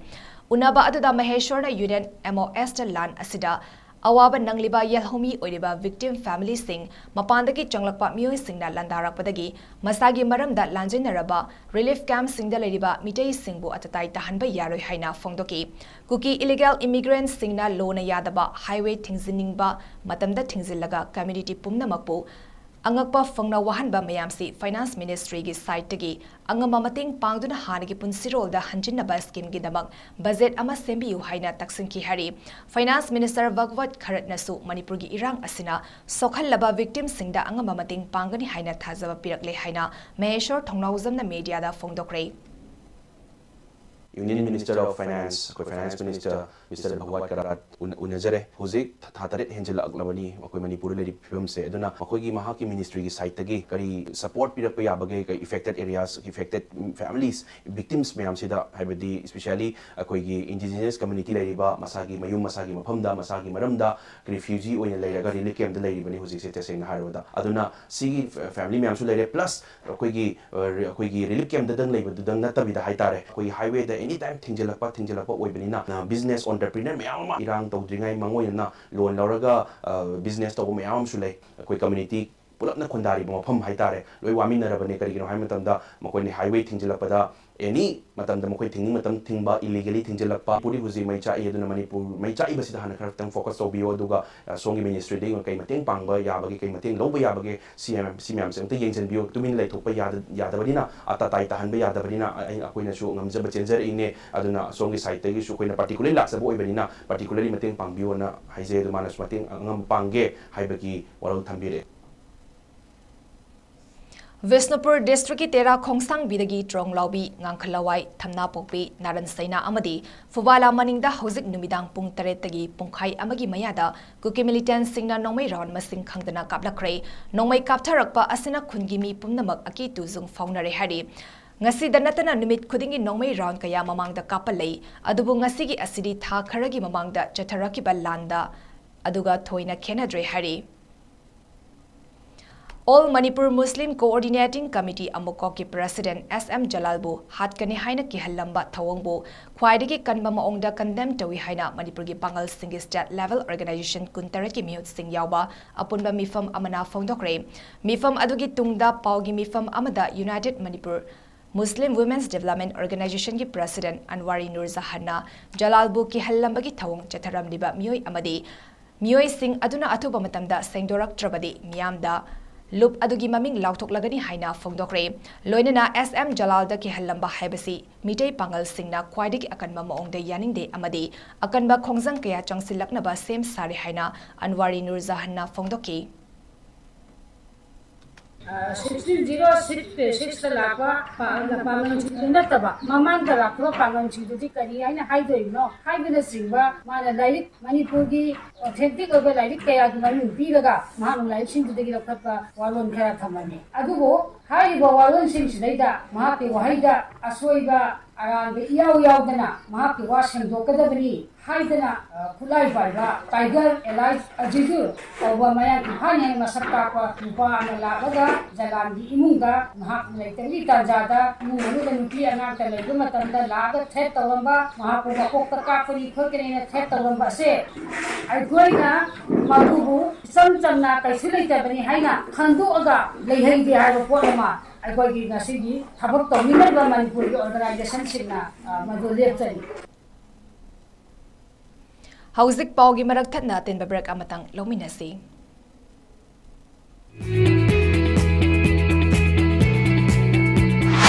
ꯎꯅꯕ ꯑꯗꯨꯗ ꯃꯍꯦꯁ꯭ꯋꯔꯅ Union MOSꯇ ꯂꯥꯟ ꯑꯁꯤꯗ ꯑꯋꯥꯕ ꯅꯪꯂꯤꯕ ꯌꯦꯜꯍꯧꯃꯤ ꯑꯣꯏꯔꯤꯕ victim familyꯁꯤꯡ, ꯃꯄꯥꯟꯗꯒꯤ ꯆꯪꯂꯛꯄ ꯃꯤꯑꯣꯏꯁꯤꯡꯅ ꯂꯥꯟꯗꯥꯔꯛꯄꯗꯒꯤ ꯃꯁꯥꯒꯤ ꯃꯔꯝꯗ ꯂꯥꯟꯖꯦꯟꯅꯔꯕ relief campꯁꯤꯡꯗ ꯂꯩꯔꯤꯕ ꯃꯤꯇꯩꯁꯤꯡꯕꯨ ꯑꯇꯇꯥꯏ ꯇꯥꯍꯟꯕ ꯌꯥꯔꯣꯏ ꯍꯥꯏꯅ ꯐꯣꯡꯗꯣꯛꯈꯤ꯫ ꯀꯨꯀꯤ illegal immigrantꯁꯤꯡꯅ ꯂꯣꯅ ꯌꯥꯗꯕ highway ꯊꯤꯡꯖꯤꯟꯅꯤꯡꯕ ꯃꯇꯝꯗ ꯊꯤꯡꯖꯤꯜꯂꯒ community ꯄꯨꯝꯅꯃꯛꯄꯨ ꯑꯉꯛꯄ ꯐꯪꯅ ꯋꯥꯍꯟꯕ ꯃꯌꯥꯝꯁꯤ Finance Ministry ꯒꯤ side ꯇꯒꯤ ꯑꯉꯝꯕ ꯃꯇꯦꯡ ꯄꯥꯡꯗꯨꯅ ꯍꯥꯟꯅꯒꯤ ꯄꯨꯟꯁꯤꯔꯣꯜꯗ ꯍꯟꯖꯤꯟꯅꯕ scheme ꯒꯤꯗꯃꯛ budget ꯑꯃ ꯁꯦꯝꯕꯤꯌꯨ ꯍꯥꯏꯅ ꯇꯛꯁꯤꯟꯈꯤ ꯍꯥꯏꯔꯤ꯫ Finance Minister ꯚꯒꯋꯠ ꯈꯔꯠꯅꯁꯨ ꯃꯅꯤꯄꯨꯔꯒꯤ ꯏꯔꯥꯡ ꯑꯁꯤꯅ ꯁꯣꯛꯍꯜꯂꯕ victim ꯁꯤꯡꯗ ꯑꯉꯝꯕ ꯃꯇꯦꯡ ꯄꯥꯡꯒꯅꯤ ꯍꯥꯏꯅ ꯊꯥꯖꯕ ꯄꯤꯔꯛꯂꯦ ꯍꯥꯏꯅ ꯃꯍꯦꯁꯣꯔ ꯊꯣꯡꯅꯥꯎꯖꯝꯅ media the ꯐꯣꯡꯗꯣꯛꯈ꯭ꯔꯦ꯫ Union Minister of Finance, ꯑꯩꯈꯣꯏ Finance Minister Mister ꯚꯒꯋꯥꯠ ꯀꯔꯥꯠ ꯎꯟ-, ꯎꯅꯖꯔꯦ꯫ ꯍꯧꯖꯤꯛ ꯊꯥ ꯇꯔꯦꯠ ꯍꯦꯟꯖꯤꯜꯂꯛꯂꯕꯅꯤ ꯑꯩꯈꯣꯏ ꯃꯅꯤꯄꯨꯔꯗ ꯂꯩꯔꯤꯕ ꯐꯤꯕꯝꯁꯦ꯫ ꯑꯗꯨꯅ ꯃꯈꯣꯏꯒꯤ, ꯃꯍꯥꯛꯀꯤ ministry ꯒꯤ side ꯇꯒꯤ ꯀꯔꯤ support ꯄꯤꯔꯛꯄ ꯌꯥꯕꯒꯦ, ꯀꯔꯤ affected areas, affected families, victims ꯃꯌꯥꯝꯁꯤꯗ, ꯍꯥꯏꯕꯗꯤ especially ꯑꯩꯈꯣꯏꯒꯤ indigenous community ꯂꯩꯔꯤꯕ, ꯃꯁꯥꯒꯤ ꯃꯌꯨꯝ, ꯃꯁꯥꯒꯤ ꯃꯐꯝꯗ, ꯃꯁꯥꯒꯤ ꯃꯔꯝꯗ refugee ꯑꯣꯏꯅ ꯂꯩꯔꯒ relief camp ꯇ ꯂꯩꯔꯤꯕꯅꯤ ꯍꯧꯖꯤꯛꯁꯦ, ꯇꯁꯦꯡꯅ ꯍꯥꯏꯔꯕꯗ꯫ ꯑꯗꯨꯅ ꯁꯤꯒꯤ ꯐꯦ-, family ꯃꯌꯥꯝꯁꯨ ꯂꯩꯔꯦ, plus ꯑꯩꯈꯣꯏꯒꯤ, ꯑ, ꯔꯤ-, ꯑꯩꯈꯣꯏꯒꯤ relief camp ꯇꯗꯪ ꯂꯩꯕꯗꯨꯗꯪ ꯅꯠꯇꯕꯤꯗ ꯍꯥꯏꯇꯥꯔꯦ, ꯑꯩꯈꯣꯏꯒꯤ highway ꯗ any time ꯊꯤꯡꯖꯤꯜꯂꯛꯄ, ꯊꯤꯡꯖꯤꯜꯂꯛꯄ ꯑꯣꯏꯕꯅꯤꯅ, ꯑ, business entrepreneur ꯃꯌꯥꯝ ꯑꯃ, ꯏꯔꯥꯡ ꯇꯧꯗ꯭ꯔꯤꯉꯩ ꯃꯥꯡꯑꯣꯏꯅꯅ loan ꯂꯧꯔꯒ, ꯑ, business ꯇꯧꯕ ꯃꯌꯥꯝ ꯑꯃꯁꯨ ꯂꯩ꯫ ꯑꯩꯈꯣꯏ community ꯄꯨꯂꯞꯅ ꯈꯨꯟꯗꯥꯔꯤꯕ ꯃꯐꯝ ꯍꯥꯏꯇꯥꯔꯦ, ꯂꯣꯏ ꯋꯥꯃꯤꯟꯅꯔꯕꯅꯦ꯫ ꯀꯔꯤꯒꯤꯅꯣ ꯍꯥꯏꯕ ꯃꯇꯝꯗ, ꯃꯈꯣꯏꯅ highway ꯊꯤꯡꯖꯤꯜꯂꯛꯄꯗ, any ꯃꯇꯝꯗ ꯃꯈꯣꯏ ꯊꯤꯡꯅꯤꯡ ꯃꯇꯝ ꯊꯤꯡꯕ, illegally ꯊꯤꯡꯖꯤꯜꯂꯛꯄ꯫ ꯃꯅꯤꯄꯨꯔꯗꯤ ꯍꯧꯖꯤꯛ ꯃꯩ ꯆꯥꯛꯏ, ꯑꯗꯨꯅ ꯃꯅꯤꯄꯨꯔ ꯃꯩ ꯆꯥꯛꯏꯕꯁꯤꯗ ꯍꯥꯟꯅ ꯈꯔ ꯈꯤꯇꯪ focus ꯇꯧꯕꯤꯌꯨ, ꯑꯗꯨꯒ, ꯑ, ꯁꯣꯝꯒꯤ ministry ꯗꯒꯤ ꯀꯩ ꯃꯇꯦꯡ ꯄꯥꯡꯕ ꯌꯥꯕꯒꯦ, ꯀꯩ ꯃꯇꯦꯡ ꯂꯧꯕ ꯌꯥꯕꯒꯦ, ꯁꯤ ꯃꯌꯥꯝ, ꯁꯤ ꯃꯌꯥꯝꯁꯦ ꯑꯝꯇ ꯌꯦꯡꯁꯤꯟꯕꯤꯌꯨ꯫ ꯇꯨꯃꯤꯟ ꯂꯩꯊꯣꯛꯄ ꯌꯥꯗ-, ꯌꯥꯗꯕꯅꯤꯅ, ꯑꯇꯥ ꯇꯥꯏ ꯇꯥꯍꯟꯕ ꯌꯥꯗꯕꯅꯤꯅ, ꯑ-, ꯑꯩ, ꯑꯩꯈꯣꯏꯅꯁꯨ ꯉꯝꯖꯕ ꯆꯦꯟꯖꯔꯛꯏꯅꯦ꯫ ꯑꯗꯨꯅ ꯁꯣꯝꯒꯤ side ꯇꯒꯤꯁꯨ ꯑꯩꯈꯣꯏꯅ particularly ꯂꯥꯛꯆꯕ ꯑꯣꯏꯕꯅꯤꯅ, particularly ꯃꯇꯦꯡ ꯄꯥꯡꯕꯤꯌꯣꯅ ꯍꯥꯏꯖꯩ꯫ ꯑꯗꯨ ꯃꯥꯅꯁꯨ ꯃꯇꯦꯡ ꯑꯉꯝꯕ ꯄꯥꯡꯒꯦ ꯍꯥꯏꯕꯒꯤ ꯋꯥꯔꯣꯜ ꯊꯝꯕꯤꯔꯛꯑꯦ꯫ ꯕꯤꯁꯅꯨꯄꯨꯔ district ꯀꯤ ꯇꯦꯔꯥ ꯈꯣꯡꯁꯥꯡꯕꯤꯗꯒꯤ ꯇ꯭ꯔꯣꯡꯂꯥꯎꯕꯤ, ꯉꯥꯡꯈꯂꯋꯥꯏ, ꯊꯝꯅꯥꯄꯣꯛꯄꯤ, ꯅꯥꯔꯟ ꯁꯩꯅꯥ ꯑꯃꯗꯤ ꯐꯨꯕꯥꯂꯥ ꯃꯅꯤꯡꯗ ꯍꯧꯖꯤꯛ ꯅꯨꯃꯤꯗꯥꯡ ꯄꯨꯡ ꯇꯔꯦꯠꯇꯒꯤ ꯄꯨꯡꯈꯥꯏ ꯑꯃꯒꯤ ꯃꯌꯥꯗ ꯀꯨꯀꯤ militant ꯁꯤꯡꯅ ꯅꯣꯡꯃꯩ round ꯃꯁꯤꯡ ꯈꯪꯗꯅ ꯀꯥꯞꯂꯛꯈ꯭ꯔꯦ꯫ ꯅꯣꯡꯃꯩ ꯀꯥꯞꯊꯔꯛꯄ ꯑꯁꯤꯅ ꯈꯨꯟꯒꯤ ꯃꯤ ꯄꯨꯝꯅꯃꯛ ꯑꯀꯤ ꯇꯨꯖꯨꯡ ꯐꯥꯎꯅꯔꯦ ꯍꯥꯏꯔꯤ꯫ ꯉꯁꯤꯗ ꯅꯠꯇꯅ ꯅꯨꯃꯤꯠ ꯈꯨꯗꯤꯡꯒꯤ ꯅꯣꯡꯃꯩ round ꯀꯌꯥ ꯃꯃꯥꯡꯗ ꯀꯥꯞꯄ ꯂꯩ, ꯑꯗꯨꯕꯨ ꯉꯁꯤꯒꯤ ꯑꯁꯤꯗꯤ ꯊꯥ ꯈꯔꯒꯤ ꯃꯃꯥꯡꯗ ꯆꯠꯊꯔꯛꯈꯤꯕ ꯂꯥꯟꯗ ꯑꯗꯨꯒ ꯊꯣꯏꯅ ꯈꯦꯠꯅꯗ꯭ꯔꯦ ꯍꯥꯏꯔꯤ꯫ All Manipur Muslim Coordinating Committee ꯑꯃꯨꯛꯀꯣꯛꯀꯤ President S M ꯖꯂꯥꯜꯕꯨ ꯍꯥꯠꯀꯅꯤ ꯍꯥꯏꯅ ꯀꯤꯍꯜꯂꯝꯕ ꯊꯧꯑꯣꯡꯕꯨ ꯈ꯭ꯋꯥꯏꯗꯒꯤ ꯀꯟꯕ ꯃꯑꯣꯡꯗ condemn ꯇꯧꯏ ꯍꯥꯏꯅ ꯃꯅꯤꯄꯨꯔꯒꯤ ꯄꯥꯡꯒꯜꯁꯤꯡꯒꯤ state level organization ꯀꯨꯟꯇꯔꯦꯠꯀꯤ ꯃꯤꯍꯨꯠꯁꯤꯡ ꯌꯥꯎꯕ ꯑꯄꯨꯟꯕ ꯃꯤꯐꯝ ꯑꯃꯅ ꯐꯣꯡꯗꯣꯛꯈ꯭ꯔꯦ꯫ ꯃꯤꯐꯝ ꯑꯗꯨꯒꯤ ꯇꯨꯡꯗ ꯄꯥꯎꯒꯤ ꯃꯤꯐꯝ ꯑꯃꯗ United Manipur Muslim Women's Development Organization ꯒꯤ President ꯑꯟꯋꯥꯔꯤ ꯅꯨꯔꯖꯍꯥꯟꯅ ꯖꯂꯥꯜꯕꯨ ꯀꯤꯍꯜꯂꯝꯕꯒꯤ ꯊꯧꯑꯣꯡ ꯆꯠꯊꯔꯝꯂꯤꯕ ꯃꯤꯑꯣꯏ ꯑꯃꯗꯤ ꯃꯤꯑꯣꯏꯁꯤꯡ ꯑꯗꯨꯅ ꯑꯊꯨꯕ ꯃꯇꯝꯗ ꯁꯦꯡꯗꯣꯔꯛꯇ꯭ꯔꯕꯗꯤ ꯃꯤꯌꯥꯝꯗ ꯂꯨꯞ ꯑꯗꯨꯒꯤ ꯃꯃꯤꯡ ꯂꯥꯎꯊꯣꯛꯂꯒꯅꯤ ꯍꯥꯏꯅ ꯐꯣꯡꯗꯣꯛꯈ꯭ꯔꯦ꯫ ꯂꯣꯏꯅꯅ ꯑꯦꯁ ꯑꯦꯝ ꯖꯂꯥꯜꯗ ꯀꯤꯍꯜꯂꯝꯕ ꯍꯥꯏꯕꯁꯤ ꯃꯤꯇꯩ ꯄꯥꯉꯜꯁꯤꯡꯅ ꯈ꯭ꯋꯥꯏꯗꯒꯤ ꯑꯀꯟꯕ ꯃꯑꯣꯡꯗ ꯌꯥꯅꯤꯡꯗꯦ ꯑꯃꯗꯤ ꯑꯀꯟꯕ ꯈꯣꯡꯖꯪ ꯀꯌꯥ ꯆꯪꯁꯤꯜꯂꯛꯅꯕ ꯁꯦꯝ ꯁꯥꯔꯦ ꯍꯥꯏꯅ ꯑꯟꯋꯥꯔꯤ ꯅꯨꯔꯖꯍꯥꯟꯅ ꯐꯣꯡꯗꯣꯛꯈꯤ꯫ ꯁꯤꯛꯁꯇꯤꯟ ꯖꯤꯔꯣ ꯁꯤꯛꯁ ꯁꯤꯛꯁꯇ ꯂꯥꯛꯄ ꯄꯥ- ꯄꯥꯡꯒꯜꯁꯤꯡꯗꯨ ꯅꯠꯇꯕ ꯃꯃꯥꯡꯗ ꯂꯥꯛꯈꯤꯕ ꯄꯥꯡꯒꯜꯁꯤꯡꯗꯨꯗꯤ ꯀꯔꯤ ꯍꯥꯏꯅ ꯍꯥꯏꯗꯣꯏꯅꯣ ꯍꯥꯏꯕꯅꯆꯤꯡꯕ ꯃꯥꯅ ꯂꯥꯏꯔꯤꯛ, ꯃꯅꯤꯄꯨꯔꯒꯤ authentic ꯑꯣꯏꯕ ꯂꯥꯏꯔꯤꯛ ꯀꯌꯥꯒꯤ ꯃꯃꯤꯡ ꯄꯤꯔꯒ ꯃꯍꯥꯛꯅ ꯂꯥꯏꯔꯤꯛꯁꯤꯡꯗꯨꯗꯒꯤ ꯂꯧꯈꯠꯄ ꯋꯥꯔꯣꯜ ꯈꯔ ꯊꯝꯃꯝꯃꯤ꯫ ꯑꯗꯨꯕꯨ ꯍꯥꯏꯔꯤꯕ ꯋꯥꯔꯣꯜꯁꯤꯡꯁꯤꯗꯩꯗ ꯃꯍꯥꯛꯀꯤ ꯋꯥꯍꯩꯗ ꯑꯁꯣꯏꯕ ꯑꯔꯥꯟꯕ ꯏꯌꯥꯎ ꯌꯥꯎꯗꯅ ꯃꯍꯥꯛꯀꯤ ꯋꯥ ꯁꯦꯡꯗꯣꯛꯀꯗꯕꯅꯤ ꯍꯥꯏꯗꯅ, ꯑ, ꯈꯨꯠꯂꯥꯏ ꯄꯥꯏꯕ Tiger alias Azizul ꯀꯧꯕ ꯃꯌꯥꯡ ꯏꯝꯐꯥꯜ ꯍꯦꯛ ꯃꯁꯛ ꯇꯥꯛꯄ ꯅꯨꯄꯥ ꯑꯃ ꯂꯥꯛꯂꯒ ꯖꯂꯥꯟꯒꯤ ꯏꯃꯨꯡꯗ ꯃꯍꯥꯛ ꯂꯩꯇꯕꯒꯤ ꯇꯥꯟꯖꯥꯗ ꯏꯃꯨꯡ ꯃꯅꯨꯡꯗ ꯅꯨꯄꯤ ꯑꯉꯥꯡꯇ ꯂꯩꯕ ꯃꯇꯝꯗ ꯂꯥꯛꯑꯒ threat ꯇꯧꯔꯝꯕ, ꯃꯍꯥꯛꯄꯨ ꯃꯀꯣꯛꯇ ꯀꯥꯞꯀꯅꯤ ꯈꯣꯠꯀꯅꯤꯅ threat ꯇꯧꯔꯝꯕ ꯑꯁꯦ ꯑꯩꯈꯣꯏꯅ ꯃꯗꯨꯕꯨ ꯏꯆꯝ ꯆꯝꯅ ꯀꯩꯁꯨ ꯂꯩꯇꯕꯅꯤ ꯍꯥꯏꯅ ꯈꯟꯗꯣꯛꯑꯒ ꯂꯩꯍꯟꯒꯦ ꯍꯥꯏꯕ ꯄꯣꯠ ꯑꯃ ꯑꯩꯈꯣꯏꯒꯤ ꯉꯁꯤꯒꯤ ꯊꯕꯛ ꯇꯧꯃꯤꯟꯅꯔꯤꯕ ꯃꯅꯤꯄꯨꯔꯒꯤ organizationꯁꯤꯡꯅ, ꯑ, ꯃꯗꯨ ꯂꯦꯞꯆꯔꯤ꯫ ꯍꯧꯖꯤꯛ ꯄꯥꯎꯒꯤ ꯃꯔꯛ ꯊꯠꯅ ꯑꯇꯦꯟꯕ break ꯑꯃꯇꯪ ꯂꯧꯃꯤꯟꯅꯁꯤ꯫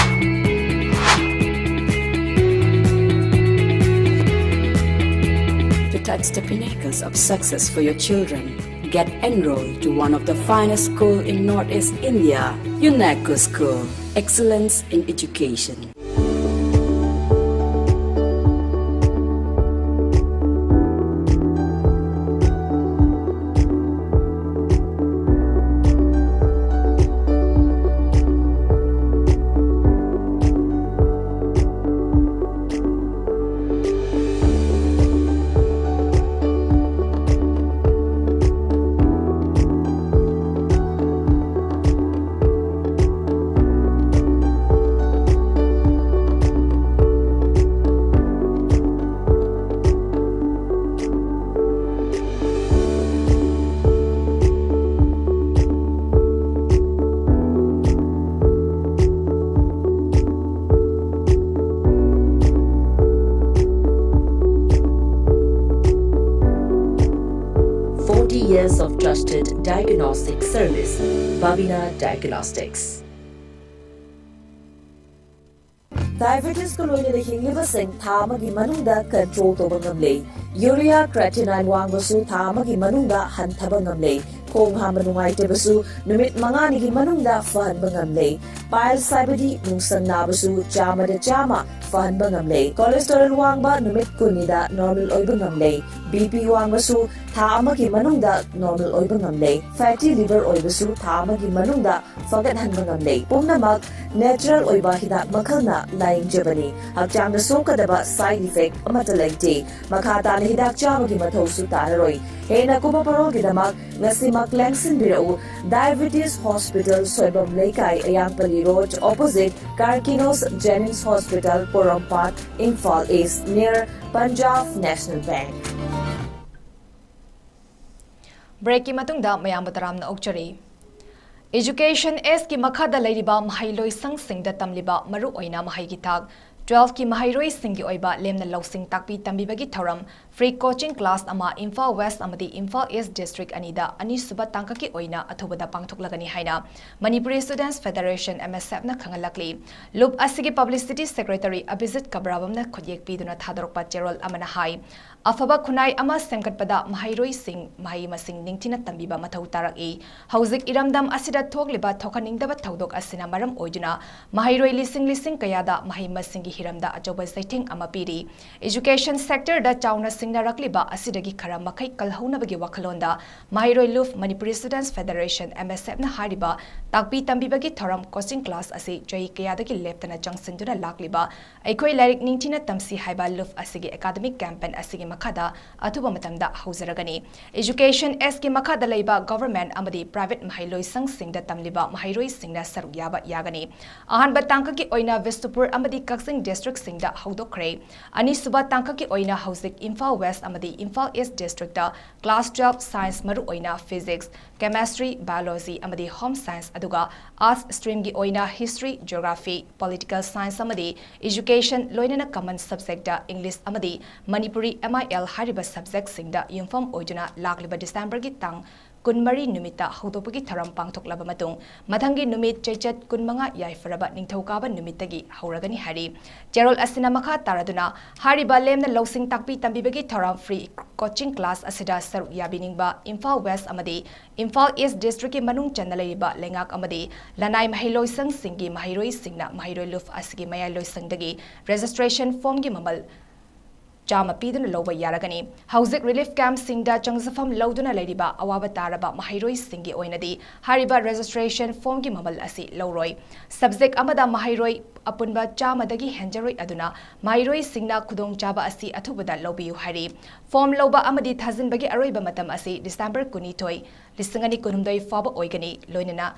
To touch the pinnacles of success for your children, get enrolled to one of the finest school in Northeast India, UNESCO School. Excellence in education. of trusted diagnostic service, Babina Diagnostics. Diabetes ꯀ ꯂꯣꯏꯅꯅ ꯍꯤꯡꯂꯤꯕꯁꯤꯡ ꯊꯥ ꯑꯃꯒꯤ ꯃꯅꯨꯡꯗ control ꯇꯧꯕ ꯉꯝꯂꯦ꯫ Urea creatinine ꯋꯥꯡꯕꯁꯨ ꯊꯥ ꯑꯃꯒꯤ ꯃꯅꯨꯡꯗ ꯍꯟꯊꯕ ꯉꯝꯂꯦ꯫ ꯈꯣꯡ ꯍꯥꯝꯕ ꯅꯨꯡꯉꯥꯏꯇꯕꯁꯨ ꯅꯨꯃꯤꯠ ꯃꯉꯥꯅꯤꯒꯤ ꯃꯅꯨꯡꯗ ꯐꯍꯟꯕ ꯉꯝꯂꯦ꯫ Piles ꯍꯥꯏꯕꯗꯤ ꯅꯨꯡꯁꯪ ꯅꯥꯕꯁꯨ ꯆꯥꯝꯃꯗ ꯆꯥꯝꯃ ꯐꯍꯟꯕ ꯉꯝꯂꯦ꯫ Cholesterol ꯋꯥꯡꯕ ꯅꯨꯃꯤꯠ ꯀꯨꯟꯅꯤꯗ normal ꯑꯣꯏꯕ ꯉꯝꯂꯦ꯫ B P ꯋꯥꯡꯕꯁꯨ ꯊꯥ ꯑꯃꯒꯤ ꯃꯅꯨꯡꯗ normal ꯑꯣꯏꯕ ꯉꯝꯂꯦ꯫ Fatty liver ꯑꯣꯏꯕꯁꯨ ꯊꯥ ꯑꯃꯒꯤ ꯃꯅꯨꯡꯗ ꯐꯒꯠꯍꯟꯕ ꯉꯝꯂꯦ꯫ ꯄꯨꯝꯅꯃꯛ natural ꯑꯣꯏꯕ ꯍꯤꯗꯥꯛ ꯃꯈꯜꯅ ꯂꯥꯌꯦꯡꯖꯕꯅꯤ꯫ ꯍꯛꯆꯥꯡꯗ ꯁꯣꯛꯀꯗꯕ side effect ꯑꯃꯠꯇ ꯂꯩꯇꯦ꯫ ꯃꯈꯥ ꯇꯥꯅ ꯍꯤꯗꯥꯛ ꯆꯥꯕꯒꯤ ꯃꯊꯧꯁꯨ ꯇꯥꯔꯔꯣꯏ꯫ ꯍꯦꯟꯅ ꯀꯨꯞꯄ ꯄꯔꯣꯜꯒꯤꯗꯃꯛ ꯉꯁꯤꯃꯛ ꯂꯦꯡꯁꯤꯟꯕꯤꯔꯛꯎ꯫ Diabetes Hospital, ꯁꯣꯏꯕꯝ ꯂꯩꯀꯥꯏ, ꯑꯌꯥꯡꯄꯜꯂꯤ Road, opposite Karkinos Jennings Hospital, ꯄꯣꯔꯣꯝꯄꯥꯠ, Imphal East, near Punjab National Bank. Break ꯀꯤ ꯃꯇꯨꯡꯗ ꯃꯌꯥꯝꯕꯨ ꯇꯔꯥꯝꯅ ꯑꯣꯛꯆꯔꯤ꯫ Education Act ꯀꯤ ꯃꯈꯥꯗ ꯂꯩꯔꯤꯕ ꯃꯍꯩꯂꯣꯏꯁꯪꯁꯤꯡꯗ ꯇꯝꯂꯤꯕ ꯃꯔꯨꯑꯣꯏꯅ ꯃꯍꯩꯒꯤ ꯊꯥꯛ twelve ꯀꯤ ꯃꯍꯩꯔꯣꯏꯁꯤꯡꯒꯤ ꯑꯣꯏꯕ ꯂꯦꯝꯅ ꯂꯧꯁꯤꯡ ꯇꯥꯛꯄꯤ ꯇꯝꯕꯤꯕꯒꯤ ꯊꯧꯔꯝ free coaching class ꯑꯃ ꯏꯝꯐꯥꯜ West ꯑꯃꯗꯤ ꯏꯝꯐꯥꯜ East district ꯑꯅꯤꯗ ꯑꯅꯤꯁꯨꯕ ꯇꯥꯡꯀꯛꯀꯤ ꯑꯣꯏꯅ ꯑꯊꯨꯕꯗ ꯄꯥꯡꯊꯣꯛꯂꯒꯅꯤ ꯍꯥꯏꯅ Manipuri Students Federation, M S F ꯅ ꯈꯪꯍꯜꯂꯛꯂꯤ꯫ ꯂꯨꯞ ꯑꯁꯤꯒꯤ publicity secretary ꯑꯚꯤꯖꯤꯠ ꯀꯕ꯭ꯔꯥꯕꯝꯅ ꯈꯨꯠꯌꯦꯛ ꯄꯤꯗꯨꯅ ꯊꯥꯗꯣꯔꯛꯄ ꯆꯦꯔꯣꯜ ꯑꯃꯅ ꯍꯥꯏ, ꯑꯐꯕ ꯈꯨꯟꯅꯥꯏ ꯑꯃ ꯁꯦꯝꯒꯠꯄꯗ ꯃꯍꯩꯔꯣꯏꯁꯤꯡ ꯃꯍꯩ ꯃꯁꯤꯡ ꯅꯤꯡꯊꯤꯅ ꯇꯝꯕꯤꯕ ꯃꯊꯧ ꯇꯥꯔꯛꯏ꯫ ꯍꯧꯖꯤꯛ ꯏꯔꯝꯗꯝ ꯑꯁꯤꯗ ꯊꯣꯛꯂꯤꯕ ꯊꯣꯛꯍꯟꯅꯤꯡꯗꯕ ꯊꯧꯗꯣꯛ ꯑꯁꯤꯅ ꯃꯔꯝ ꯑꯣꯏꯗꯨꯅ ꯃꯍꯩꯔꯣꯏ ꯂꯤꯁꯤꯡ ꯂꯤꯁꯤꯡ ꯀꯌꯥꯗ ꯃꯍꯩ ꯃꯁꯤꯡꯒꯤ ꯍꯤꯔꯝꯗ ꯑꯆꯧꯕ ꯆꯩꯊꯦꯡ ꯑꯃ ꯄꯤꯔꯤ꯫ Education sector ꯗ ꯆꯥꯎꯅ ꯁꯤꯡꯅꯔꯛꯂꯤꯕ ꯑꯁꯤꯗꯒꯤ ꯈꯔ ꯃꯈꯩ ꯀꯜꯍꯧꯅꯕꯒꯤ ꯋꯥꯈꯜꯂꯣꯟꯗ ꯃꯍꯩꯔꯣꯏ ꯂꯨꯞ Manipuri Students Federation, M S F ꯅ ꯍꯥꯏꯔꯤꯕ ꯇꯥꯛꯄꯤ ꯇꯝꯕꯤꯕꯒꯤ ꯊꯧꯔꯝ coaching class ꯑꯁꯤ ꯆꯍꯤ ꯀꯌꯥꯗꯒꯤ ꯂꯦꯞꯇꯅ ꯆꯪꯁꯤꯟꯗꯨꯅ ꯂꯥꯛꯂꯤꯕ ꯑꯩꯈꯣꯏ ꯂꯥꯏꯔꯤꯛ ꯅꯤꯡꯊꯤꯅ ꯇꯝꯁꯤ ꯍꯥꯏꯕ ꯂꯨꯞ ꯑꯁꯤꯒꯤ academic campaign ꯑꯁꯤꯒꯤ ꯃꯈꯥꯗ ꯑꯊꯨꯕ ꯃꯇꯝꯗ ꯍꯧꯖꯔꯒꯅꯤ꯫ Education Act ꯀꯤ ꯃꯈꯥꯗ ꯂꯩꯕ government ꯑꯃꯗꯤ private ꯃꯍꯩꯂꯣꯏꯁꯪꯁꯤꯡꯗ ꯇꯝꯂꯤꯕ ꯃꯍꯩꯔꯣꯏꯁꯤꯡꯅ ꯁꯔꯨꯛ ꯌꯥꯕ ꯌꯥꯒꯅꯤ꯫ ꯑꯍꯥꯟꯕ ꯇꯥꯡꯀꯛꯀꯤ ꯑꯣꯏꯅ ꯕꯤꯁꯅꯨꯄꯨꯔ ꯑꯃꯗꯤ ꯀꯛꯆꯤꯡ district ꯁꯤꯡꯗ ꯍꯧꯗꯣꯛꯈ꯭ꯔꯦ꯫ ꯑꯅꯤꯁꯨꯕ ꯇꯥꯡꯀꯛꯀꯤ ꯑꯣꯏꯅ ꯍꯧꯖꯤꯛ ꯏꯝꯐꯥꯜ West ꯑꯃꯗꯤ ꯏꯝꯐꯥꯜ East district ꯇ class twelve science, ꯃꯔꯨꯑꯣꯏꯅ physics, chemistry, biology ꯑꯃꯗꯤ home science ꯑꯗꯨꯒ Arts streamꯒꯤ ꯑꯣꯏꯅ History, Geography, Political Science ꯑꯃꯗꯤ Education, ꯂꯣꯏꯅꯅ Common Subjectꯇ English ꯑꯃꯗꯤ Manipuri M I L ꯍꯥꯏꯔꯤꯕ subjectꯁꯤꯡꯗ ꯌꯨꯝꯐꯝ ꯑꯣꯏꯗꯨꯅ ꯂꯥꯛꯂꯤꯕ Decemberꯒꯤ ꯇꯥꯡ ꯀꯨꯟꯃꯔꯤ ꯅꯨꯃꯤꯠꯇ ꯍꯧꯗꯣꯛꯄꯒꯤ ꯊꯧꯔꯝ ꯄꯥꯡꯊꯣꯛꯂꯕ ꯃꯇꯨꯡ, ꯃꯊꯪꯒꯤ ꯅꯨꯃꯤꯠ ꯆꯩꯆꯠ ꯀꯨꯟꯃꯉꯥ ꯌꯥꯏꯐꯔꯕ ꯅꯤꯡꯊꯧꯀꯥꯕ ꯅꯨꯃꯤꯠꯇꯒꯤ ꯍꯧꯔꯒꯅꯤ ꯍꯥꯏꯔꯤ꯫ ꯆꯦꯔꯣꯜ ꯑꯁꯤꯅ ꯃꯈꯥ ꯇꯥꯔꯗꯨꯅ, ꯍꯥꯏꯔꯤꯕ ꯂꯦꯝꯅ ꯂꯧꯁꯤꯡ ꯇꯥꯛꯄꯤ ꯇꯝꯕꯤꯕꯒꯤ ꯊꯧꯔꯝ free coaching class ꯑꯁꯤꯗ ꯁꯔꯨꯛ ꯌꯥꯕꯤꯅꯤꯡꯕ ꯏꯝꯐꯥꯜ West ꯑꯃꯗꯤ ꯏꯝꯐꯥꯜ East districtꯀꯤ ꯃꯅꯨꯡ ꯆꯟꯅ ꯂꯩꯔꯤꯕ ꯂꯩꯉꯥꯛ ꯑꯃꯗꯤ ꯂꯅꯥꯏ ꯃꯍꯩꯂꯣꯏꯁꯪꯁꯤꯡꯒꯤ ꯃꯍꯩꯔꯣꯏꯁꯤꯡꯅ ꯃꯍꯩꯔꯣꯏ ꯂꯨꯞ ꯑꯁꯤꯒꯤ ꯃꯌꯥꯏ ꯂꯣꯏꯁꯪꯗꯒꯤ registration formꯒꯤ ꯃꯃꯜ ꯆꯥꯝꯃ ꯄꯤꯗꯨꯅ ꯂꯧꯕ ꯌꯥꯔꯒꯅꯤ꯫ ꯍꯧꯖꯤꯛ relief campꯁꯤꯡꯗ ꯆꯪꯖꯐꯝ ꯂꯧꯗꯨꯅ ꯂꯩꯔꯤꯕ ꯑꯋꯥꯕ ꯇꯥꯔꯕ ꯃꯍꯩꯔꯣꯏꯁꯤꯡꯒꯤ ꯑꯣꯏꯅꯗꯤ ꯍꯥꯏꯔꯤꯕ registration formꯒꯤ ꯃꯃꯜ ꯑꯁꯤ ꯂꯧꯔꯣꯏ꯫ Subject ꯑꯃꯗ ꯃꯍꯩꯔꯣꯏ ꯑꯄꯨꯟꯕ ꯆꯥꯝꯃꯗꯒꯤ ꯍꯦꯟꯖꯔꯣꯏ, ꯑꯗꯨꯅ ꯃꯍꯩꯔꯣꯏꯁꯤꯡꯅ ꯈꯨꯗꯣꯡꯆꯥꯕ ꯑꯁꯤ ꯑꯊꯨꯕꯗ ꯂꯧꯕꯤꯌꯨ ꯍꯥꯏꯔꯤ꯫ Form ꯂꯧꯕ ꯑꯃꯗꯤ ꯊꯥꯖꯤꯟꯕꯒꯤ ꯑꯔꯣꯏꯕ ꯃꯇꯝ ꯑꯁꯤ December ꯀꯨꯟꯅꯤꯊꯣꯏ, ꯂꯤꯁꯤꯡ ꯑꯅꯤ ꯀꯨꯟꯍꯨꯝꯗꯣꯏ ꯐꯥꯎꯕ ꯑꯣꯏꯒꯅꯤ꯫ ꯂꯣꯏꯅꯅ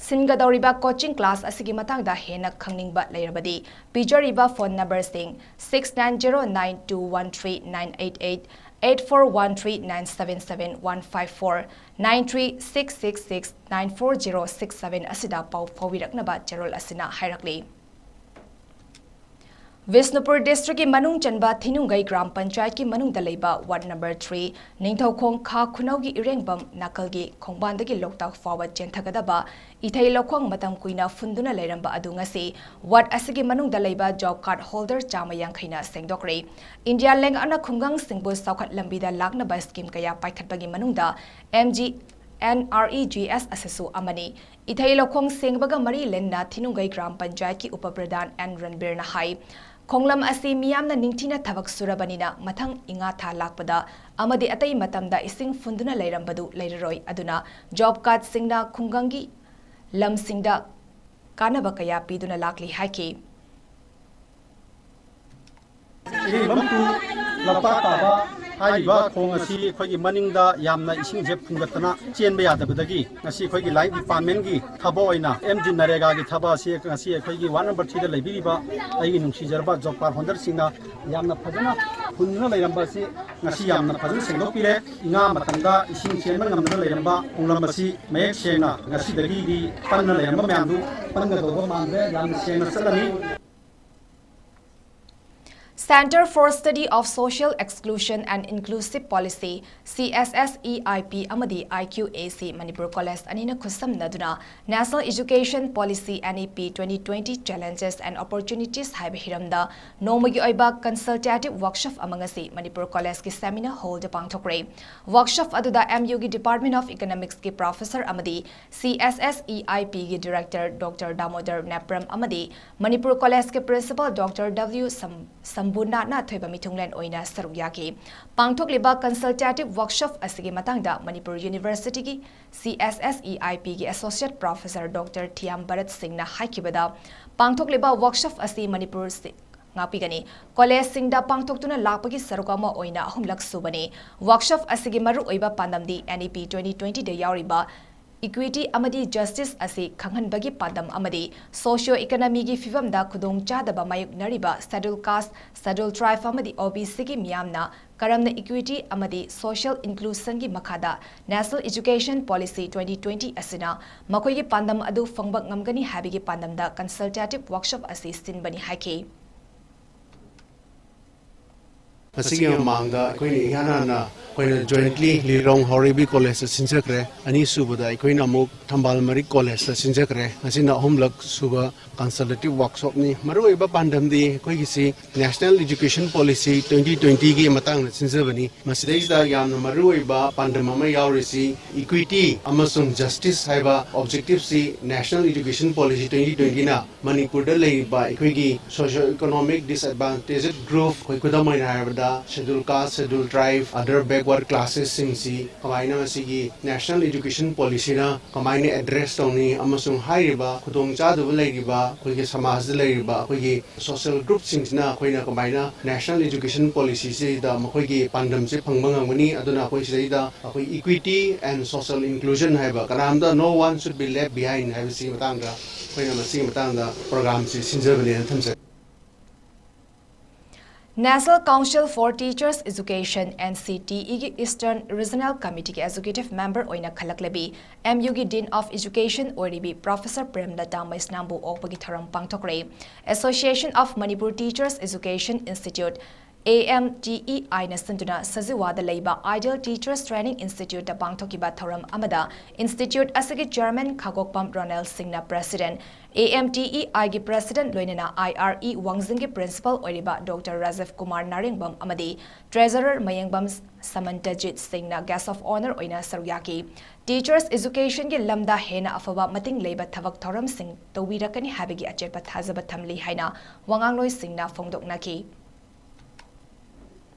ꯁꯤꯟꯒꯗꯧꯔꯤꯕ coaching class ꯑꯁꯤꯒꯤ ꯃꯇꯥꯡꯗ ꯍꯦꯟꯅ ꯈꯪꯅꯤꯡꯕ ꯂꯩꯔꯕꯗꯤ ꯄꯤꯖꯔꯤꯕ phone numberꯁꯤꯡ six nine zero nine two one three nine eight eight, eight four one three nine seven seven one five four, nine three six six six nine four zero six seven ꯑꯁꯤꯗ ꯄꯥꯎ ꯐꯥꯎꯕꯤꯔꯛꯅꯕ ꯆꯦꯔꯣꯜ ꯑꯁꯤꯅ ꯍꯥꯏꯔꯛꯂꯤ꯫ ꯕꯤꯁꯅꯨꯄꯨꯔ districtꯀꯤ ꯃꯅꯨꯡ ꯆꯟꯕ ꯊꯤꯅꯨꯡꯒꯩ gram ꯄꯟꯆꯥꯌꯠꯀꯤ ꯃꯅꯨꯡꯗ ꯂꯩꯕ ward number three, Ningthoukhong ꯈꯥ ꯈꯨꯅꯧꯒꯤ ꯏꯔꯦꯡꯕꯝ ꯅꯥꯀꯜꯒꯤ ꯈꯣꯡꯕꯥꯟꯗꯒꯤ ꯂꯣꯛꯇꯥꯛ ꯐꯥꯎꯕ ꯆꯦꯟꯊꯒꯗꯕ ꯏꯊꯩ ꯂꯧꯈꯣꯡ ꯃꯇꯝ ꯀꯨꯏꯅ ꯐꯨꯟꯗꯨꯅ ꯂꯩꯔꯝꯕ ꯑꯗꯨ ꯉꯁꯤ ward ꯑꯁꯤꯒꯤ ꯃꯅꯨꯡꯗ ꯂꯩꯕ job card holder ꯆꯥꯝꯃ ꯌꯥꯡꯈꯩꯅ ꯁꯦꯡꯗꯣꯛꯈ꯭ꯔꯦ꯫ ꯏꯟꯗꯤꯌꯥ ꯂꯩꯉꯥꯛꯅ ꯈꯨꯡꯒꯪꯁꯤꯡꯕꯨ ꯆꯥꯎꯈꯠ ꯂꯝꯕꯤꯗ ꯂꯥꯛꯅꯕ scheme ꯀꯌꯥ ꯄꯥꯏꯈꯠꯄꯒꯤ ꯃꯅꯨꯡꯗ M G N R E G S ꯑꯁꯤꯁꯨ ꯑꯃꯅꯤ꯫ ꯏꯊꯩ ꯂꯧꯈꯣꯡ ꯁꯦꯡꯕꯒ ꯃꯔꯤ ꯂꯩꯅꯅ ꯊꯤꯅꯨꯡꯒꯩ ꯒ꯭ꯔꯥꯝ ꯄꯟꯆꯥꯌꯠꯀꯤ ꯎꯄ ꯄ꯭ꯔꯙꯥꯟ ꯑꯦꯟ ꯔꯟꯕꯤꯔꯅ ꯍꯥꯏ, ꯈꯣꯡꯂꯝ ꯑꯁꯤ ꯃꯤꯌꯥꯝꯅ ꯅꯤꯡꯊꯤꯅ ꯊꯕꯛ ꯁꯨꯔꯕꯅꯤꯅ ꯃꯊꯪ ꯏꯉꯥ ꯊꯥ ꯂꯥꯛꯄꯗ ꯑꯃꯗꯤ ꯑꯇꯩ ꯃꯇꯝꯗ ꯏꯁꯤꯡ ꯐꯨꯟꯗꯨꯅ ꯂꯩꯔꯝꯕꯗꯨ ꯂꯩꯔꯔꯣꯏ꯫ ꯑꯗꯨꯅ job cardꯁꯤꯡꯅ ꯈꯨꯡꯒꯪꯒꯤ ꯂꯝꯁꯤꯡꯗ ꯀꯥꯟꯅꯕ ꯀꯌꯥ ꯄꯤꯗꯨꯅ ꯂꯥꯛꯂꯤ ꯍꯥꯏꯈꯤ꯫ ꯏꯔꯦꯡꯕꯝ to ꯂꯣꯛꯇꯥꯛ ꯇꯥꯕ ꯍꯥꯏꯔꯤꯕ ꯈꯣꯡ ꯑꯁꯤ ꯑꯩꯈꯣꯏꯒꯤ ꯃꯅꯤꯡꯗ ꯌꯥꯝꯅ ꯏꯁꯤꯡꯁꯦ ꯐꯨꯡꯒꯠꯇꯅ ꯆꯦꯟꯕ ꯌꯥꯗꯕꯗꯒꯤ ꯉꯁꯤ ꯑꯩꯈꯣꯏꯒꯤ ꯂꯥꯏꯟ ꯗꯤꯄꯥꯔꯠꯃꯦꯟꯒꯤ ꯊꯕꯛ ꯑꯣꯏꯅ ꯑꯦꯝ ꯖꯤ ꯅꯔꯦꯒꯥꯒꯤ ꯊꯕꯛ ꯑꯁꯤ ꯉꯁꯤ ꯑꯩꯈꯣꯏꯒꯤ ꯋꯥꯔꯗ ꯅꯝꯕꯔ ꯊ꯭ꯔꯤꯗ ꯂꯩꯕꯤꯔꯤꯕ ꯑꯩꯒꯤ ꯅꯨꯡꯁꯤꯖꯔꯕ ꯖꯣꯕ ꯀꯥꯔꯗ ꯍꯣꯜꯗꯔꯁꯤꯡꯅ ꯌꯥꯝꯅ ꯐꯖꯅ ꯐꯨꯟꯗꯨꯅ ꯂꯩꯔꯝꯕ ꯑꯁꯤ ꯉꯁꯤ ꯌꯥꯝꯅ ꯐꯖꯅ ꯁꯦꯡꯗꯣꯛꯄꯤꯔꯦ꯫ ꯏꯉꯥ ꯃꯇꯝꯗ ꯏꯁꯤꯡ ꯆꯦꯟꯕ ꯉꯝꯗꯅ ꯂꯩꯔꯝꯕ ꯈꯣꯡꯂꯝ ꯑꯁꯤ ꯃꯌꯦꯛ ꯁꯦꯡꯅ ꯉꯁꯤꯗꯒꯤꯗꯤ ꯄꯟꯅ ꯂꯩꯔꯝꯕ ꯃꯌꯥꯝꯗꯨ ꯄꯟꯒꯗꯧꯕ ꯃꯥꯟꯗ꯭ꯔꯦ꯫ ꯌꯥꯝꯅ ꯁꯦꯡꯅ ꯆꯠꯂꯅꯤ꯫ Centre for Study of Social Exclusion and Inclusive Policy, C S S E I P ꯑꯃꯗꯤ I Q A C Manipur college ꯑꯅꯤꯅ ꯈꯨꯠꯁꯝꯅꯗꯨꯅ National Education Policy N E P twenty twenty Challenges and Opportunities ꯍꯥꯏꯕ ꯍꯤꯔꯝꯗ ꯅꯣꯡꯃꯒꯤ ꯑꯣꯏꯕ consultative workshop ꯑꯃ ꯉꯁꯤ ꯃꯅꯤꯄꯨꯔ ꯀꯣꯂꯦꯖꯀꯤ seminar hall ꯗ ꯄꯥꯡꯊꯣꯛꯈ꯭ꯔꯦ꯫ Workshop ꯑꯗꯨꯗ M U ꯒꯤ Department of Economics ꯀꯤ professor ꯑꯃꯗꯤ C S S E I P ꯒꯤ director Doctor Damodar Nepram ꯑꯃꯗꯤ ꯃꯅꯤꯄꯨꯔ ꯀꯣꯂꯦꯖꯀꯤ principal Doctor W ꯁꯝ-, ꯁꯝꯕꯨꯅꯥꯊꯅ ꯑꯊꯣꯏꯕ ꯃꯤꯊꯨꯡꯂꯦꯟ ꯑꯣꯏꯅ ꯁꯔꯨꯛ ꯌꯥꯈꯤ꯫ ꯄꯥꯡꯊꯣꯛꯂꯤꯕ consultative workshop ꯑꯁꯤꯒꯤ ꯃꯇꯥꯡꯗ ꯃꯅꯤꯄꯨꯔ University ꯒꯤ C S S E I P ꯒꯤ associate professor Doctor ꯊꯤꯌꯥꯝ ꯚꯔꯠ ꯁꯤꯡꯅ ꯍꯥꯏꯈꯤꯕꯗ, ꯄꯥꯡꯊꯣꯛꯂꯤꯕ workshop ꯑꯁꯤ ꯃꯅꯤꯄꯨꯔ ꯁꯤ-, ꯉꯥꯛꯄꯤꯒꯅꯤ ꯀꯣꯂꯦꯖꯁꯤꯡꯗ ꯄꯥꯡꯊꯣꯛꯇꯨꯅ ꯂꯥꯛꯄꯒꯤ ꯁꯔꯨꯛ ꯑꯃ ꯑꯣꯏꯅ ꯑꯍꯨꯝꯂꯛ ꯁꯨꯕꯅꯤ꯫ Workshop ꯑꯁꯤꯒꯤ ꯃꯔꯨꯑꯣꯏꯕ ꯄꯥꯟꯗꯝꯗꯤ N E P twenty twenty ꯗ ꯌꯥꯎꯔꯤꯕ equity ꯑꯃꯗꯤ justice ꯑꯁꯤ ꯈꯪꯍꯟꯕꯒꯤ ꯄꯥꯟꯗꯝ ꯑꯃꯗꯤ socio economy ꯒꯤ ꯐꯤꯚꯝꯗ ꯈꯨꯗꯣꯡ ꯆꯥꯗꯕ ꯃꯥꯌꯣꯛꯅꯔꯤꯕ Schedule Caste, Schedule Tribe ꯑꯃꯗꯤ O B C ꯒꯤ ꯃꯤꯌꯥꯝꯅ ꯀꯔꯝꯅ equity ꯑꯃꯗꯤ social inclusion ꯒꯤ ꯃꯈꯥꯗ National Education Policy twenty twenty ꯑꯁꯤꯅ ꯃꯈꯣꯏꯒꯤ ꯄꯥꯟꯗꯝ ꯑꯗꯨ ꯐꯪꯕ ꯉꯝꯒꯅꯤ ꯍꯥꯏꯕꯒꯤ ꯄꯥꯟꯗꯝꯗ consultative workshop ꯑꯁꯤ ꯁꯤꯟꯕꯅꯤ ꯍꯥꯏꯈꯤ꯫ ꯃꯁꯤꯒꯤ ꯃꯃꯥꯡꯗ ꯑꯩꯈꯣꯏꯅ ꯏꯍꯥꯟ ꯍꯥꯟꯅ ꯑꯩꯈꯣꯏꯅ jointly ꯂꯤꯂꯣꯡ ꯍꯥꯎꯔꯩꯕꯤ ꯀꯣꯂꯦꯖꯇ ꯁꯤꯟꯖꯈ꯭ꯔꯦ꯫ ꯑꯅꯤꯁꯨꯕꯗ ꯑꯩꯈꯣꯏꯅ ꯑꯃꯨꯛ ꯊꯝꯕꯥꯜ ꯃꯔꯤꯛ ꯀꯣꯂꯦꯖꯇ ꯁꯤꯟꯖꯈ꯭ꯔꯦ꯫ ꯉꯁꯤꯅ ꯑꯍꯨꯝꯂꯛ ꯁꯨꯕ consultative workshop ꯅꯤ꯫ ꯃꯔꯨꯑꯣꯏꯕ ꯄꯥꯟꯗꯝꯗꯤ ꯑꯩꯈꯣꯏꯒꯤꯁꯤ National Education Policy twenty twenty ꯒꯤ ꯃꯇꯥꯡꯗ ꯁꯤꯟꯖꯕꯅꯤ꯫ ꯃꯁꯤꯗꯩꯁꯤꯗ ꯌꯥꯝꯅ ꯃꯔꯨꯑꯣꯏꯕ ꯄꯥꯟꯗꯝ ꯑꯃ ꯌꯥꯎꯔꯤꯁꯤ equity ꯑꯃꯁꯨꯡ justice ꯍꯥꯏꯕ objective ꯁꯤ National Education Policy twenty twenty ꯅ ꯃꯅꯤꯄꯨꯔꯗ ꯂꯩꯔꯤꯕ ꯑꯩꯈꯣꯏꯒꯤ socio economic disadvantaged group, ꯑꯩꯈꯣꯏ ꯈꯨꯗꯝ ꯑꯣꯏꯅ ꯍꯥꯏꯔꯕꯗ Schedule Caste, Schedule Tribe, other back Backward classesꯁꯤꯡꯁꯤ ꯀꯃꯥꯏꯅ ꯃꯁꯤꯒꯤ National Education Policyꯅ ꯀꯃꯥꯏꯅ address ꯇꯧꯅꯤ ꯑꯃꯁꯨꯡ ꯍꯥꯏꯔꯤꯕ ꯈꯨꯗꯣꯡꯆꯥꯗꯕ ꯂꯩꯔꯤꯕ ꯑꯩꯈꯣꯏꯒꯤ ꯁꯃꯥꯖꯗ ꯂꯩꯔꯤꯕ ꯑꯩꯈꯣꯏꯒꯤ social groupꯁꯤꯡꯁꯤꯅ ꯑꯩꯈꯣꯏꯅ ꯀꯃꯥꯏꯅ National Education Policyꯁꯤꯗ ꯃꯈꯣꯏꯒꯤ ꯄꯥꯟꯗꯝꯁꯦ ꯐꯪꯕ ꯉꯝꯒꯅꯤ꯫ ꯑꯗꯨꯅ ꯑꯩꯈꯣꯏ ꯁꯤꯗꯩꯗ ꯑꯩꯈꯣꯏ equity and social inclusion ꯍꯥꯏꯕ ꯀꯅꯥꯝꯇ no one should be left behind ꯍꯥꯏꯕꯁꯤꯒꯤ ꯃꯇꯥꯡꯗ ꯑꯩꯈꯣꯏꯅ ꯃꯁꯤꯒꯤ ꯃꯇꯥꯡꯗ programꯁꯤ ꯁꯤꯟꯖꯕꯅꯦꯅ ꯊꯝꯖꯒꯦ꯫ National Council for Teachers Education, NCTEꯒꯤ Eastern Regional Committeeꯒꯤ Executive Member ꯑꯣꯏꯅ ꯈꯜꯂꯛꯂꯕꯤ MUꯒꯤ Dean of Education ꯑꯣꯏꯔꯤꯕꯤ Professor ꯄ꯭ꯔꯦꯝꯂꯇꯥ ꯃꯩꯁꯅꯥꯝꯕꯨ ꯑꯣꯛꯄꯒꯤ ꯊꯧꯔꯝ ꯄꯥꯡꯊꯣꯛꯈ꯭ꯔꯦ꯫ Association of Manipur Teachers Education Institute, AMTEIꯅ ꯁꯤꯟꯗꯨꯅ ꯁꯖꯤꯋꯥꯗ ꯂꯩꯕ Ideal Teachers Training Instituteꯇ ꯄꯥꯡꯊꯣꯛꯈꯤꯕ ꯊꯧꯔꯝ ꯑꯃꯗ Institute ꯑꯁꯤꯒꯤ Chairman ꯈꯥꯒꯣꯛꯄꯝ ꯔꯣꯅꯦꯜ ꯁꯤꯡꯅ President, AMTEIꯒꯤ President ꯂꯣꯏꯅꯅ IRE ꯋꯥꯡꯖꯤꯡꯒꯤ Principal ꯑꯣꯏꯔꯤꯕ Doctor ꯔꯥꯖꯤꯕ ꯀꯨꯃꯥꯔ ꯅꯥꯔꯦꯡꯕꯝ ꯑꯃꯗꯤ Treasurer ꯃꯌꯦꯡꯕꯝ ꯁꯃꯟꯇꯖꯤꯠ ꯁꯤꯡꯅ Guest of Honour ꯑꯣꯏꯅ ꯁꯔꯨꯛ ꯌꯥꯈꯤ꯫ Teachers Educationꯒꯤ ꯂꯝꯗ ꯍꯦꯟꯅ ꯑꯐꯕ ꯃꯇꯤꯡ ꯂꯩꯕ ꯊꯕꯛ ꯊꯧꯔꯝꯁꯤꯡ ꯇꯧꯕꯤꯔꯛꯀꯅꯤ ꯍꯥꯏꯕꯒꯤ ꯑꯆꯦꯠꯄ ꯊꯥꯖꯕ ꯊꯝꯂꯤ ꯍꯥꯏꯅ ꯋꯥꯉꯥꯡꯂꯣꯏꯁꯤꯡꯅ ꯐꯣꯡꯗꯣꯛꯅꯈꯤ꯫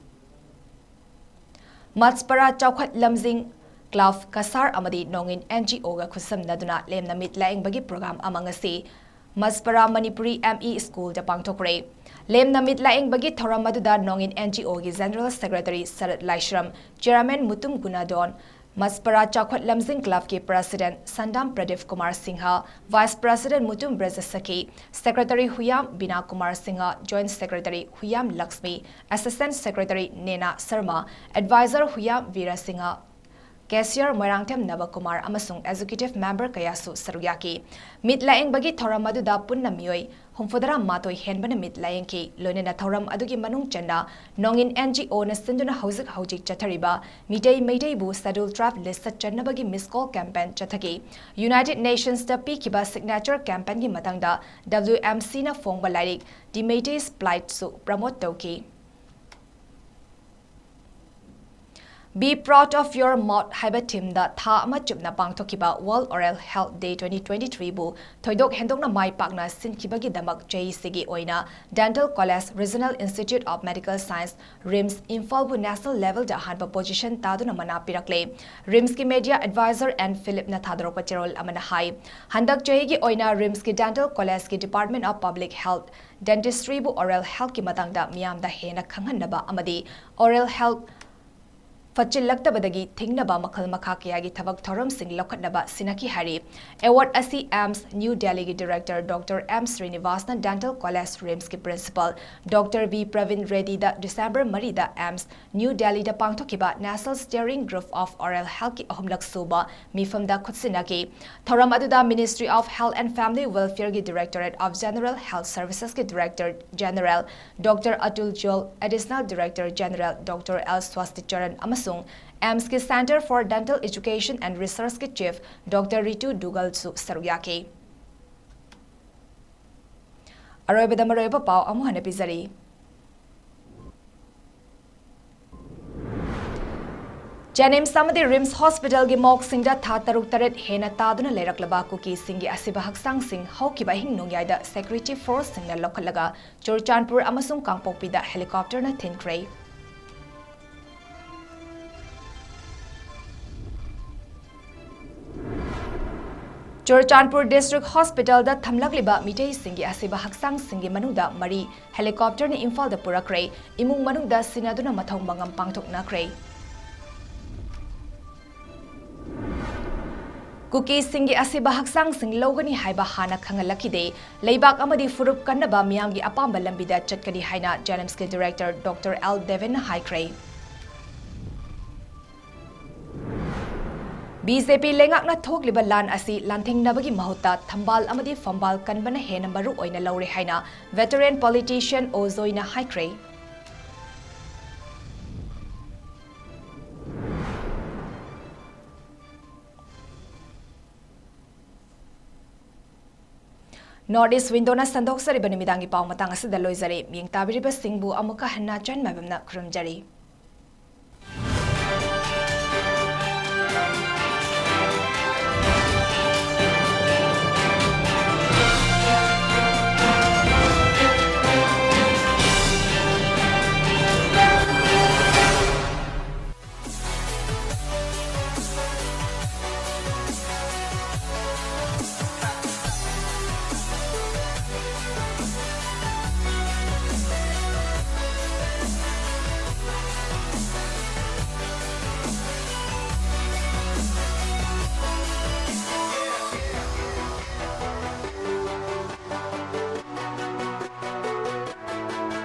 ꯃꯁꯄꯔꯥ ꯆꯥꯎꯈꯠ ꯂꯝꯖꯤꯡ club ꯀꯁꯥꯔ ꯑꯃꯗꯤ ꯅꯣꯡꯏꯟ NGOꯒ ꯈꯨꯠꯁꯝꯅꯗꯨꯅ ꯂꯦꯝꯅ ꯃꯤꯠ ꯂꯥꯌꯦꯡꯕꯒꯤ program ꯑꯃ ꯉꯁꯤ ꯃꯁꯄꯔꯥ ꯃꯅꯤꯄꯨꯔꯤ ME Schoolꯗ ꯄꯥꯡꯊꯣꯛꯈ꯭ꯔꯦ꯫ ꯂꯦꯝꯅ ꯃꯤꯠ ꯂꯥꯌꯦꯡꯕꯒꯤ ꯊꯧꯔꯝ ꯑꯗꯨꯗ ꯅꯣꯡꯏꯟ NGOꯒꯤ General Secretary ꯁꯔꯠ ꯂꯥꯏꯁ꯭ꯔꯝ, Chairman ꯃꯨꯇꯨꯝ ꯒꯨꯅꯥꯗꯣꯟ, ꯃꯁꯄꯔꯥ ꯆꯥꯎꯈꯠ ꯂꯝꯖꯤꯡ clubꯀꯤ President ꯁꯟꯗꯥꯝ Pradeep Kumar Singh, Vice President Mutum ꯕ꯭ꯔꯖꯁꯈꯤ, Secretary ꯍꯨꯌꯥꯝ ꯕꯤꯅꯥ Kumar Singh, Joint Secretary ꯍꯨꯌꯥꯝ Lakshmi, Assistant Secretary ꯅꯦꯅꯥ Sharma, Advisor ꯍꯨꯌꯥꯝ ꯕꯤꯔ ꯁꯤꯡꯍ, Cashier ꯃꯣꯏꯔꯥꯡꯊꯦꯝ ꯅꯕ ꯀꯨꯃꯥꯔ ꯑꯃꯁꯨꯡ Executive Member ꯀꯌꯥꯁꯨ ꯁꯔꯨꯛ ꯌꯥꯈꯤ꯫ ꯃꯤꯠ ꯂꯥꯌꯦꯡꯕꯒꯤ ꯊꯧꯔꯝ ꯑꯗꯨꯗ ꯄꯨꯟꯅ ꯃꯤꯑꯣꯏ ꯍꯨꯝꯐꯨꯇꯔꯥ ꯃꯥꯊꯣꯏ ꯍꯦꯟꯕꯅ ꯃꯤꯠ ꯂꯥꯌꯦꯡꯈꯤ꯫ ꯂꯣꯏꯅꯅ ꯊꯧꯔꯝ ꯑꯗꯨꯒꯤ ꯃꯅꯨꯡ ꯆꯟꯅ ꯅꯣꯡꯏꯟ NGOꯅ ꯁꯤꯟꯗꯨꯅ ꯍꯧꯖꯤꯛ ꯍꯧꯖꯤꯛ ꯆꯠꯊꯔꯤꯕ Meitei ꯃꯩꯇꯩꯕꯨ Schedule Tribe listꯇ ꯆꯟꯅꯕꯒꯤ Miss Call campaign ꯆꯠꯊꯈꯤ꯫ United Nationsꯇ ꯄꯤꯈꯤꯕ signature campaignꯒꯤ ꯃꯇꯥꯡꯗ WMCꯅ ꯐꯣꯡꯕ ꯂꯥꯏꯔꯤꯛ The Meitei's Plight ꯁꯨ promote ꯇꯧꯈꯤ꯫ Be Proud of Your Mouth ꯍꯥꯏꯕ ꯊꯤꯝꯗ ꯊꯥ ꯑꯃ ꯆꯨꯞꯅ ꯄꯥꯡꯊꯣꯛꯈꯤꯕ World Oral Health Day twenty twenty-threeꯕꯨ ꯊꯣꯏꯗꯣꯛ ꯍꯦꯟꯗꯣꯛꯅ ꯃꯥꯏ ꯄꯥꯛꯅ ꯁꯤꯟꯈꯤꯕꯒꯤꯗꯃꯛ ꯖꯦꯏꯁꯤꯒꯤ ꯑꯣꯏꯅ Dental College, Regional Institute of Medical Science, RIMS, ꯏꯝꯐꯥꯜꯕꯨ national levelꯗ ꯑꯍꯥꯟꯕ position ꯇꯥꯗꯨꯅ ꯃꯅꯥ ꯄꯤꯔꯛꯂꯦ꯫ RIMSꯀꯤ media advisor N Philipꯅ ꯊꯥꯗꯣꯔꯛꯄ ꯆꯦꯔꯣꯜ ꯑꯃꯅ ꯍꯥꯏ, ꯍꯟꯗꯛ ꯆꯍꯤꯒꯤ ꯑꯣꯏꯅ RIMSꯀꯤ Dental Collegeꯀꯤ Department of Public Health, Dentistryꯕꯨ oral healthꯀꯤ ꯃꯇꯥꯡꯗ ꯃꯤꯌꯥꯝꯗ ꯍꯦꯟꯅ ꯈꯪꯍꯟꯅꯕ ꯑꯃꯗꯤ oral health ꯐꯠꯆꯤꯜꯂꯛꯇꯕꯗꯒꯤ ꯊꯤꯡꯅꯕ ꯃꯈꯜ ꯃꯈꯥ ꯀꯌꯥꯒꯤ ꯊꯕꯛ ꯊꯧꯔꯝꯁꯤꯡ ꯂꯧꯈꯠꯅꯕ ꯁꯤꯟꯅꯈꯤ ꯍꯥꯏꯔꯤ꯫ Award ꯑꯁꯤ AIIMS New Delhiꯒꯤ director Doctor M Srinivasꯅ Dental College RIMSꯀꯤ principal Doctor V Praveen Reddyꯗ December ꯃꯔꯤꯗ AIIMS New Delhiꯗ ꯄꯥꯡꯊꯣꯛꯈꯤꯕ National Steering Group of Oral Healthꯀꯤ ꯑꯍꯨꯝꯂꯛ ꯁꯨꯕ ꯃꯤꯐꯝꯗ ꯈꯨꯠꯁꯤꯟꯅꯈꯤ꯫ ꯊꯧꯔꯝ ꯑꯗꯨꯗ Ministry of Health and Family Welfareꯒꯤ Directorate of General Health Servicesꯀꯤ Director General Doctor Atul Jol, Additional Director General Doctor L Swasti Charan ꯑꯃꯁꯨꯡ AIIMSꯀꯤ Centre for Dental Education and Researchꯀꯤ Chief Doctor Ritu Dugalꯁꯨ ꯁꯔꯨꯛ ꯌꯥꯈꯤ꯫ ꯑꯔꯣꯏꯕꯗ ꯃꯔꯨꯑꯣꯏꯕ ꯄꯥꯎ ꯑꯃꯨꯛ ꯍꯟꯅ ꯄꯤꯖꯔꯤ꯫ JNIMS ꯑꯃꯗꯤ RIMS Hospitalꯒꯤ morgueꯁꯤꯡꯗ ꯊꯥ ꯇꯔꯨꯛ ꯇꯔꯦꯠ ꯍꯦꯟꯅ ꯇꯥꯗꯨꯅ ꯂꯩꯔꯛꯂꯕ ꯀꯨꯀꯤꯁꯤꯡꯒꯤ ꯑꯁꯤꯕ ꯍꯛꯆꯥꯡꯁꯤꯡ ꯍꯧꯈꯤꯕ ꯑꯍꯤꯡ ꯅꯣꯡꯌꯥꯏꯗ security forceꯁꯤꯡꯅ ꯂꯧꯈꯠꯂꯒ ꯆꯨꯔꯆꯥꯟꯄꯨꯔ ꯑꯃꯁꯨꯡ ꯀꯥꯡꯄꯣꯛꯄꯤꯗ helicopterꯅ ꯊꯤꯟꯈ꯭ꯔꯦ꯫ ꯆꯨꯔꯆꯥꯟꯄꯨꯔ District Hospitalꯗ ꯊꯝꯂꯛꯂꯤꯕ ꯃꯤꯇꯩꯁꯤꯡꯒꯤ ꯑꯁꯤꯕ ꯍꯛꯆꯥꯡꯁꯤꯡꯒꯤ ꯃꯅꯨꯡꯗ ꯃꯔꯤ helicopterꯅ ꯏꯝꯐꯥꯜꯗ ꯄꯨꯔꯛꯈ꯭ꯔꯦ꯫ ꯏꯃꯨꯡ ꯃꯅꯨꯡꯗ ꯁꯤꯟꯅꯗꯨꯅ ꯃꯊꯧ ꯃꯉꯝ ꯄꯥꯡꯊꯣꯛꯅꯈ꯭ꯔꯦ꯫ ꯀꯨꯀꯤꯁꯤꯡꯒꯤ ꯑꯁꯤꯕ ꯍꯛꯆꯥꯡꯁꯤꯡ ꯂꯧꯒꯅꯤ ꯍꯥꯏꯕ ꯍꯥꯟꯅ ꯈꯪꯍꯜꯂꯛꯈꯤꯗꯦ꯫ ꯂꯩꯕꯥꯛ ꯑꯃꯗꯤ ꯐꯨꯔꯨꯞ ꯀꯟꯅꯕ ꯃꯤꯌꯥꯝꯒꯤ ꯑꯄꯥꯝꯕ ꯂꯝꯕꯤꯗ ꯆꯠꯀꯅꯤ ꯍꯥꯏꯅ JNIMSꯀꯤ director Doctor L Devinꯅ ꯍꯥꯏꯈ꯭ꯔꯦ꯫ BJP ꯂꯩꯉꯥꯛꯅ ꯊꯣꯛꯂꯤꯕ ꯂꯥꯟ ꯑꯁꯤ ꯂꯥꯟꯊꯦꯡꯅꯕꯒꯤ ꯃꯍꯨꯠꯇ ꯊꯝꯕꯥꯜ ꯑꯃꯗꯤ ꯐꯝꯕꯥꯜ ꯀꯟꯕꯅ ꯍꯦꯟꯅ ꯃꯔꯨ ꯑꯣꯏꯅ ꯂꯧꯔꯦ ꯍꯥꯏꯅ veteran politician ꯑꯣ ꯖꯣꯏꯅ ꯍꯥꯏꯈ꯭ꯔꯦ꯫ North East Windowꯅ ꯁꯟꯗꯣꯛꯆꯔꯤꯕ ꯅꯨꯃꯤꯗꯥꯡꯒꯤ ꯄꯥꯎ ꯃꯇꯥꯡ ꯑꯁꯤꯗ ꯂꯣꯏꯖꯔꯦ꯫ ꯃꯤꯠꯌꯦꯡ ꯇꯥꯕꯤꯔꯤꯕꯁꯤꯡꯕꯨ ꯑꯃꯨꯛꯀ ꯍꯟꯅ ꯆꯟ ꯃꯥꯏꯕꯝꯅ ꯈꯨꯔꯨꯝꯖꯔꯤ꯫